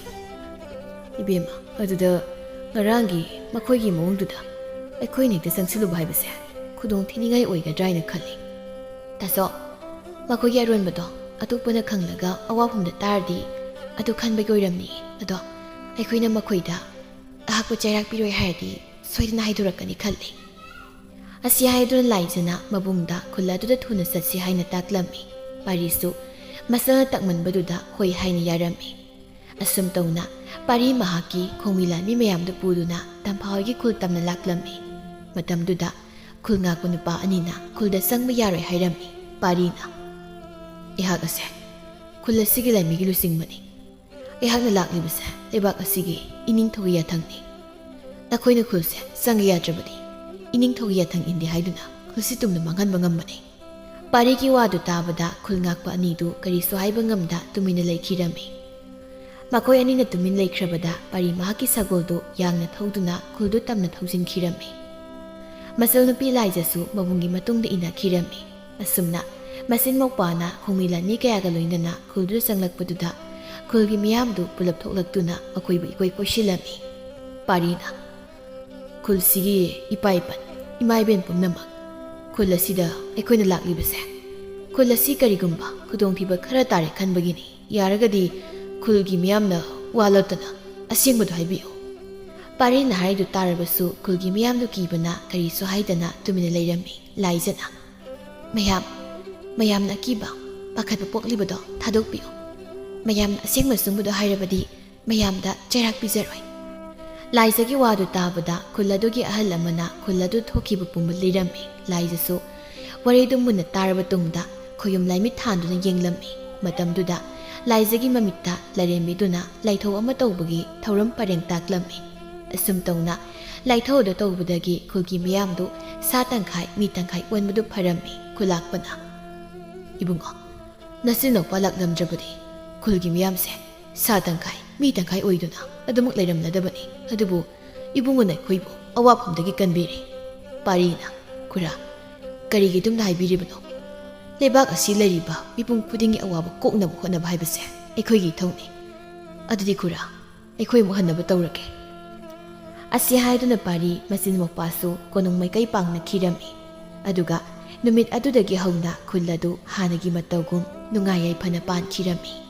"ꯏꯕꯦꯝꯃ, ꯑꯗꯨꯗ ꯉꯔꯥꯡꯒꯤ ꯃꯈꯣꯏꯒꯤ ꯃꯑꯣꯡꯗꯨꯗ ꯑꯩꯈꯣꯏꯅ ꯍꯦꯛꯇ ꯆꯪꯁꯤꯜꯂꯨꯕ ꯍꯥꯏꯕꯁꯦ ꯈꯨꯗꯣꯡ ꯊꯤꯅꯤꯡꯉꯥꯏ ꯑꯣꯏꯒꯗ꯭ꯔꯥ ꯍꯥꯏꯅ ꯈꯜꯂꯤ꯫ ꯇꯥꯆꯧ, ꯃꯈꯣꯏꯒꯤ ꯑꯔꯣꯟꯕꯗꯣ ꯑꯇꯣꯞꯄꯅ ꯈꯪꯂꯒ ꯑꯋꯥꯐꯝꯗ ꯇꯥꯔꯗꯤ ꯑꯗꯨ ꯈꯟꯕꯒꯤ ꯑꯣꯏꯔꯝꯅꯤ꯫ ꯑꯗꯣ ꯑꯩꯈꯣꯏꯅ ꯃꯈꯣꯏꯗ ꯑꯍꯥꯛꯄ ꯆꯩꯔꯥꯛ ꯄꯤꯔꯣꯏ ꯍꯥꯏꯔꯗꯤ ꯁꯣꯏꯗꯅ ꯍꯥꯏꯗꯣꯔꯛꯀꯅꯤ ꯈꯜꯂꯤ"꯫ ꯑꯁꯤ ꯍꯥꯏꯗꯨꯅ ꯂꯥꯏꯖꯅ ꯃꯕꯨꯡꯗ ꯈꯨꯜ ꯑꯗꯨꯗ ꯊꯨꯅ ꯆꯠꯁꯤ ꯍꯥꯏꯅ ꯇꯥꯛꯂꯝꯃꯤ꯫ ꯄꯥꯔꯤꯁꯨ ꯃꯆꯜꯅ ꯇꯥꯛꯃꯟꯕꯗꯨꯗ ꯍꯣꯏ ꯍꯥꯏꯅ ꯌꯥꯔꯝꯃꯤ꯫ ꯑꯁꯨꯝ ꯇꯧꯅ ꯄꯥꯔꯤ ꯃꯍꯥꯛꯀꯤ ꯈꯣꯡꯃꯤ ꯂꯥꯟꯃꯤ ꯃꯌꯥꯝꯗꯨ ꯄꯨꯗꯨꯅ ꯇꯝꯐꯥ ꯍꯣꯏꯒꯤ ꯈꯨꯜ ꯇꯝꯅ ꯂꯥꯛꯂꯝꯃꯤ꯫ ꯃꯇꯝꯗꯨꯗ ꯈꯨꯜ ꯉꯥꯛꯄ ꯅꯨꯄꯥ ꯑꯅꯤꯅ ꯈꯨꯜꯗ ꯆꯪꯕ ꯌꯥꯔꯣꯏ ꯍꯥꯏꯔꯝꯃꯤ꯫ ꯄꯥꯔꯤꯅ, "ꯑꯩꯍꯥꯛ ꯑꯁꯦ ꯈꯨꯜ ꯑꯁꯤꯒꯤ ꯂꯥꯟꯃꯤꯒꯤ ꯂꯨꯆꯤꯡꯕꯅꯤ꯫ ꯑꯩꯍꯥꯛꯅ ꯂꯥꯛꯂꯤꯕꯁꯦ ꯂꯩꯕꯥꯛ ꯑꯁꯤꯒꯤ ꯏꯅꯤꯡꯊꯧꯒꯤ ꯌꯥꯊꯪꯅꯤ꯫ ꯅꯈꯣꯏꯅ ꯈꯨꯜꯁꯦ ꯆꯪꯒꯦ ꯌꯥꯗ꯭ꯔꯕꯗꯤ ꯏꯅꯤꯡꯊꯧꯒꯤ ꯌꯥꯊꯪ ꯏꯟꯗꯦ ꯍꯥꯏꯗꯨꯅ ꯈꯨꯜꯁꯤ ꯇꯨꯝꯅ ꯃꯥꯡꯍꯟꯕ ꯉꯝꯕꯅꯤ"꯫ ꯄꯥꯔꯤꯒꯤ ꯋꯥꯗꯨ ꯇꯥꯕꯗ ꯈꯨꯜ ꯉꯥꯛꯄ ꯑꯅꯤꯗꯨ ꯀꯔꯤꯁꯨ ꯍꯥꯏꯕ ꯉꯝꯗ ꯇꯨꯃꯤꯟꯅ ꯂꯩꯈꯤꯔꯝꯃꯤ꯫ ꯃꯈꯣꯏ ꯑꯅꯤꯅ ꯇꯨꯃꯤꯟ ꯂꯩꯈ꯭ꯔꯕꯗ ꯄꯥꯔꯤ ꯃꯍꯥꯛꯀꯤ ꯁꯒꯣꯜꯗꯨ ꯌꯥꯡꯅ ꯊꯧꯗꯨꯅ ꯈꯨꯜꯗꯨ ꯇꯝꯅ ꯊꯧꯖꯤꯟꯈꯤꯔꯝꯃꯤ꯫ ꯃꯆꯜ ꯅꯨꯄꯤ ꯂꯥꯏꯖꯁꯨ ꯃꯕꯨꯡꯒꯤ ꯃꯇꯨꯡꯗ ꯏꯟꯅꯈꯤꯔꯝꯃꯤ꯫ ꯑꯁꯨꯝꯅ ꯃꯆꯤꯟ ꯃꯧꯄꯥꯅ ꯈꯣꯡꯃꯤ ꯂꯥꯟꯃꯤ ꯀꯌꯥꯒ ꯂꯣꯏꯅꯅ ꯈꯨꯜꯗꯨꯗ ꯆꯪꯂꯛꯄꯗꯨꯗ ꯈꯨꯜꯒꯤ ꯃꯤꯌꯥꯝꯗꯨ ꯄꯨꯂꯞ ꯊꯣꯛꯂꯛꯇꯨꯅ ꯃꯈꯣꯏꯕꯨ ꯏꯀꯣꯏ ꯀꯣꯏꯁꯤꯜꯂꯝꯃꯤ꯫ ꯄꯥꯔꯤꯅ, "ꯈꯨꯜꯁꯤꯒꯤ ꯏꯄꯥ ꯏꯄꯟ, ꯏꯃꯥ ꯏꯕꯦꯟ ꯄꯨꯝꯅꯃꯛ, ꯈꯨꯜ ꯑꯁꯤꯗ ꯑꯩꯈꯣꯏꯅ ꯂꯥꯛꯂꯤꯕꯁꯦ ꯈꯨꯜ ꯑꯁꯤ ꯀꯔꯤꯒꯨꯝꯕ ꯈꯨꯗꯣꯡꯊꯤꯕ ꯈꯔ ꯇꯥꯔꯦ ꯈꯟꯕꯒꯤꯅꯤ꯫ ꯌꯥꯔꯒꯗꯤ ꯈꯨꯜꯒꯤ ꯃꯤꯌꯥꯝꯅ ꯋꯥ ꯂꯣꯠꯇꯅ ꯑꯁꯦꯡꯕꯗꯨ ꯍꯥꯏꯕꯤꯌꯨ"꯫ ꯄꯥꯔꯤꯅ ꯍꯥꯏꯗꯨ ꯇꯥꯔꯕꯁꯨ ꯈꯨꯜꯒꯤ ꯃꯤꯌꯥꯝꯗꯨ ꯀꯤꯕꯅ ꯀꯔꯤꯁꯨ ꯍꯥꯏꯗꯅ ꯇꯨꯃꯤꯟꯅ ꯂꯩꯔꯝꯃꯤ꯫ ꯂꯥꯏꯖꯅ, "ꯃꯌꯥꯝ, ꯃꯌꯥꯝꯅ ꯑꯀꯤꯕ, ꯄꯥꯈꯠꯄ ꯄꯣꯛꯂꯤꯕꯗꯣ ꯊꯥꯗꯣꯛꯄꯤꯌꯨ꯫ ꯃꯌꯥꯝꯅ ꯑꯁꯦꯡꯕ ꯑꯆꯨꯝꯕꯗꯣ ꯍꯥꯏꯔꯕꯗꯤ ꯃꯌꯥꯝꯗ ꯆꯩꯔꯥꯛ ꯄꯤꯖꯔꯣꯏ"꯫ ꯂꯥꯏꯖꯒꯤ ꯋꯥꯗꯨ ꯇꯥꯕꯗ ꯈꯨꯜ ꯑꯗꯨꯒꯤ ꯑꯍꯜ ꯑꯃꯅ ꯈꯨꯜ ꯑꯗꯨ ꯊꯣꯛꯈꯤꯕ ꯄꯨꯝꯕ ꯂꯤꯔꯝꯃꯤ꯫ ꯂꯥꯏꯖꯁꯨ ꯋꯥꯔꯤꯗꯨ ꯃꯨꯟꯅ ꯇꯥꯔꯕ ꯇꯨꯡꯗ ꯈꯣꯌꯨꯝ ꯂꯥꯏꯃꯤꯠ ꯊꯥꯟꯗꯨꯅ ꯌꯦꯡꯂꯝꯃꯤ꯫ ꯃꯇꯝꯗꯨꯗ ꯂꯥꯏꯖꯒꯤ ꯃꯃꯤꯠꯇ ꯂꯥꯏꯔꯦꯝꯕꯤꯗꯨꯅ ꯂꯥꯏꯊꯧ ꯑꯃ ꯇꯧꯕꯒꯤ ꯊꯧꯔꯝ ꯄꯔꯦꯡ ꯇꯥꯛꯂꯝꯃꯤ꯫ ꯑꯁꯨꯝ ꯇꯧꯅ ꯂꯥꯏꯊꯧ ꯑꯗꯨ ꯇꯧꯕꯗꯒꯤ ꯈꯨꯜꯒꯤ ꯃꯤꯌꯥꯝꯗꯨ ꯁꯥ ꯇꯪꯈꯥꯏ ꯃꯤ ꯇꯪꯈꯥꯏ ꯑꯣꯟꯕꯗꯨ ꯐꯔꯝꯃꯤ꯫ ꯈꯨꯂꯥꯛꯄꯅ, ꯏꯕꯨꯡꯉꯣ, ꯅꯆꯤꯟꯅꯥꯎꯄꯥ ꯂꯥꯛꯂꯝꯗ꯭ꯔꯕꯗꯤ ꯈꯨꯜꯒꯤ ꯃꯤꯌꯥꯝꯁꯦ ꯁꯥ ꯇꯪꯈꯥꯏ, ꯃꯤ ꯇꯪꯈꯥꯏ ꯑꯣꯏꯗꯨꯅ ꯑꯗꯨꯃꯛ ꯂꯩꯔꯝꯂꯗꯕꯅꯤ꯫ ꯑꯗꯨꯕꯨ ꯏꯕꯨꯡꯉꯣꯅ ꯑꯩꯈꯣꯏꯕꯨ ꯑꯋꯥꯐꯝꯗꯒꯤ ꯀꯟꯕꯤꯔꯦ꯫ ꯄꯥꯔꯤꯅ, "ꯈꯨꯔꯥ, ꯀꯔꯤꯒꯤ ꯑꯗꯨꯝꯅ ꯍꯥꯏꯕꯤꯔꯤꯕꯅꯣ? ꯂꯩꯕꯥꯛ ꯑꯁꯤ ꯂꯩꯔꯤꯕ ꯃꯤꯄꯨꯝ ꯈꯨꯗꯤꯡꯒꯤ ꯑꯋꯥꯕ ꯀꯣꯛꯅꯕ ꯍꯣꯠꯅꯕ ꯍꯥꯏꯕꯁꯦ ꯑꯩꯈꯣꯏꯒꯤ ꯏꯊꯧꯅꯤ꯫ ꯑꯗꯨꯗꯤ ꯈꯨꯔꯥ, ꯑꯩꯈꯣꯏ ꯑꯃꯨꯛ ꯍꯟꯅꯕ ꯇꯧꯔꯒꯦ"꯫ ꯑꯁꯤ ꯍꯥꯏꯗꯨꯅ ꯄꯥꯔꯤ ꯃꯆꯤꯟ ꯃꯧꯄꯥꯁꯨ ꯀꯣꯅꯨꯡ ꯃꯥꯏꯀꯩ ꯄꯥꯡꯅ ꯈꯤꯔꯝꯃꯤ꯫ ꯑꯗꯨꯒ ꯅꯨꯃꯤꯠ ꯑꯗꯨꯗꯒꯤ ꯍꯧꯅ ꯈꯨꯜ ꯑꯗꯨ ꯍꯥꯟꯅꯒꯤ ꯃꯇꯧꯒꯨꯝ ꯅꯨꯡꯉꯥꯏ ꯌꯥꯏꯐꯅ ꯄꯥꯟꯈꯤꯔꯝꯃꯤ꯫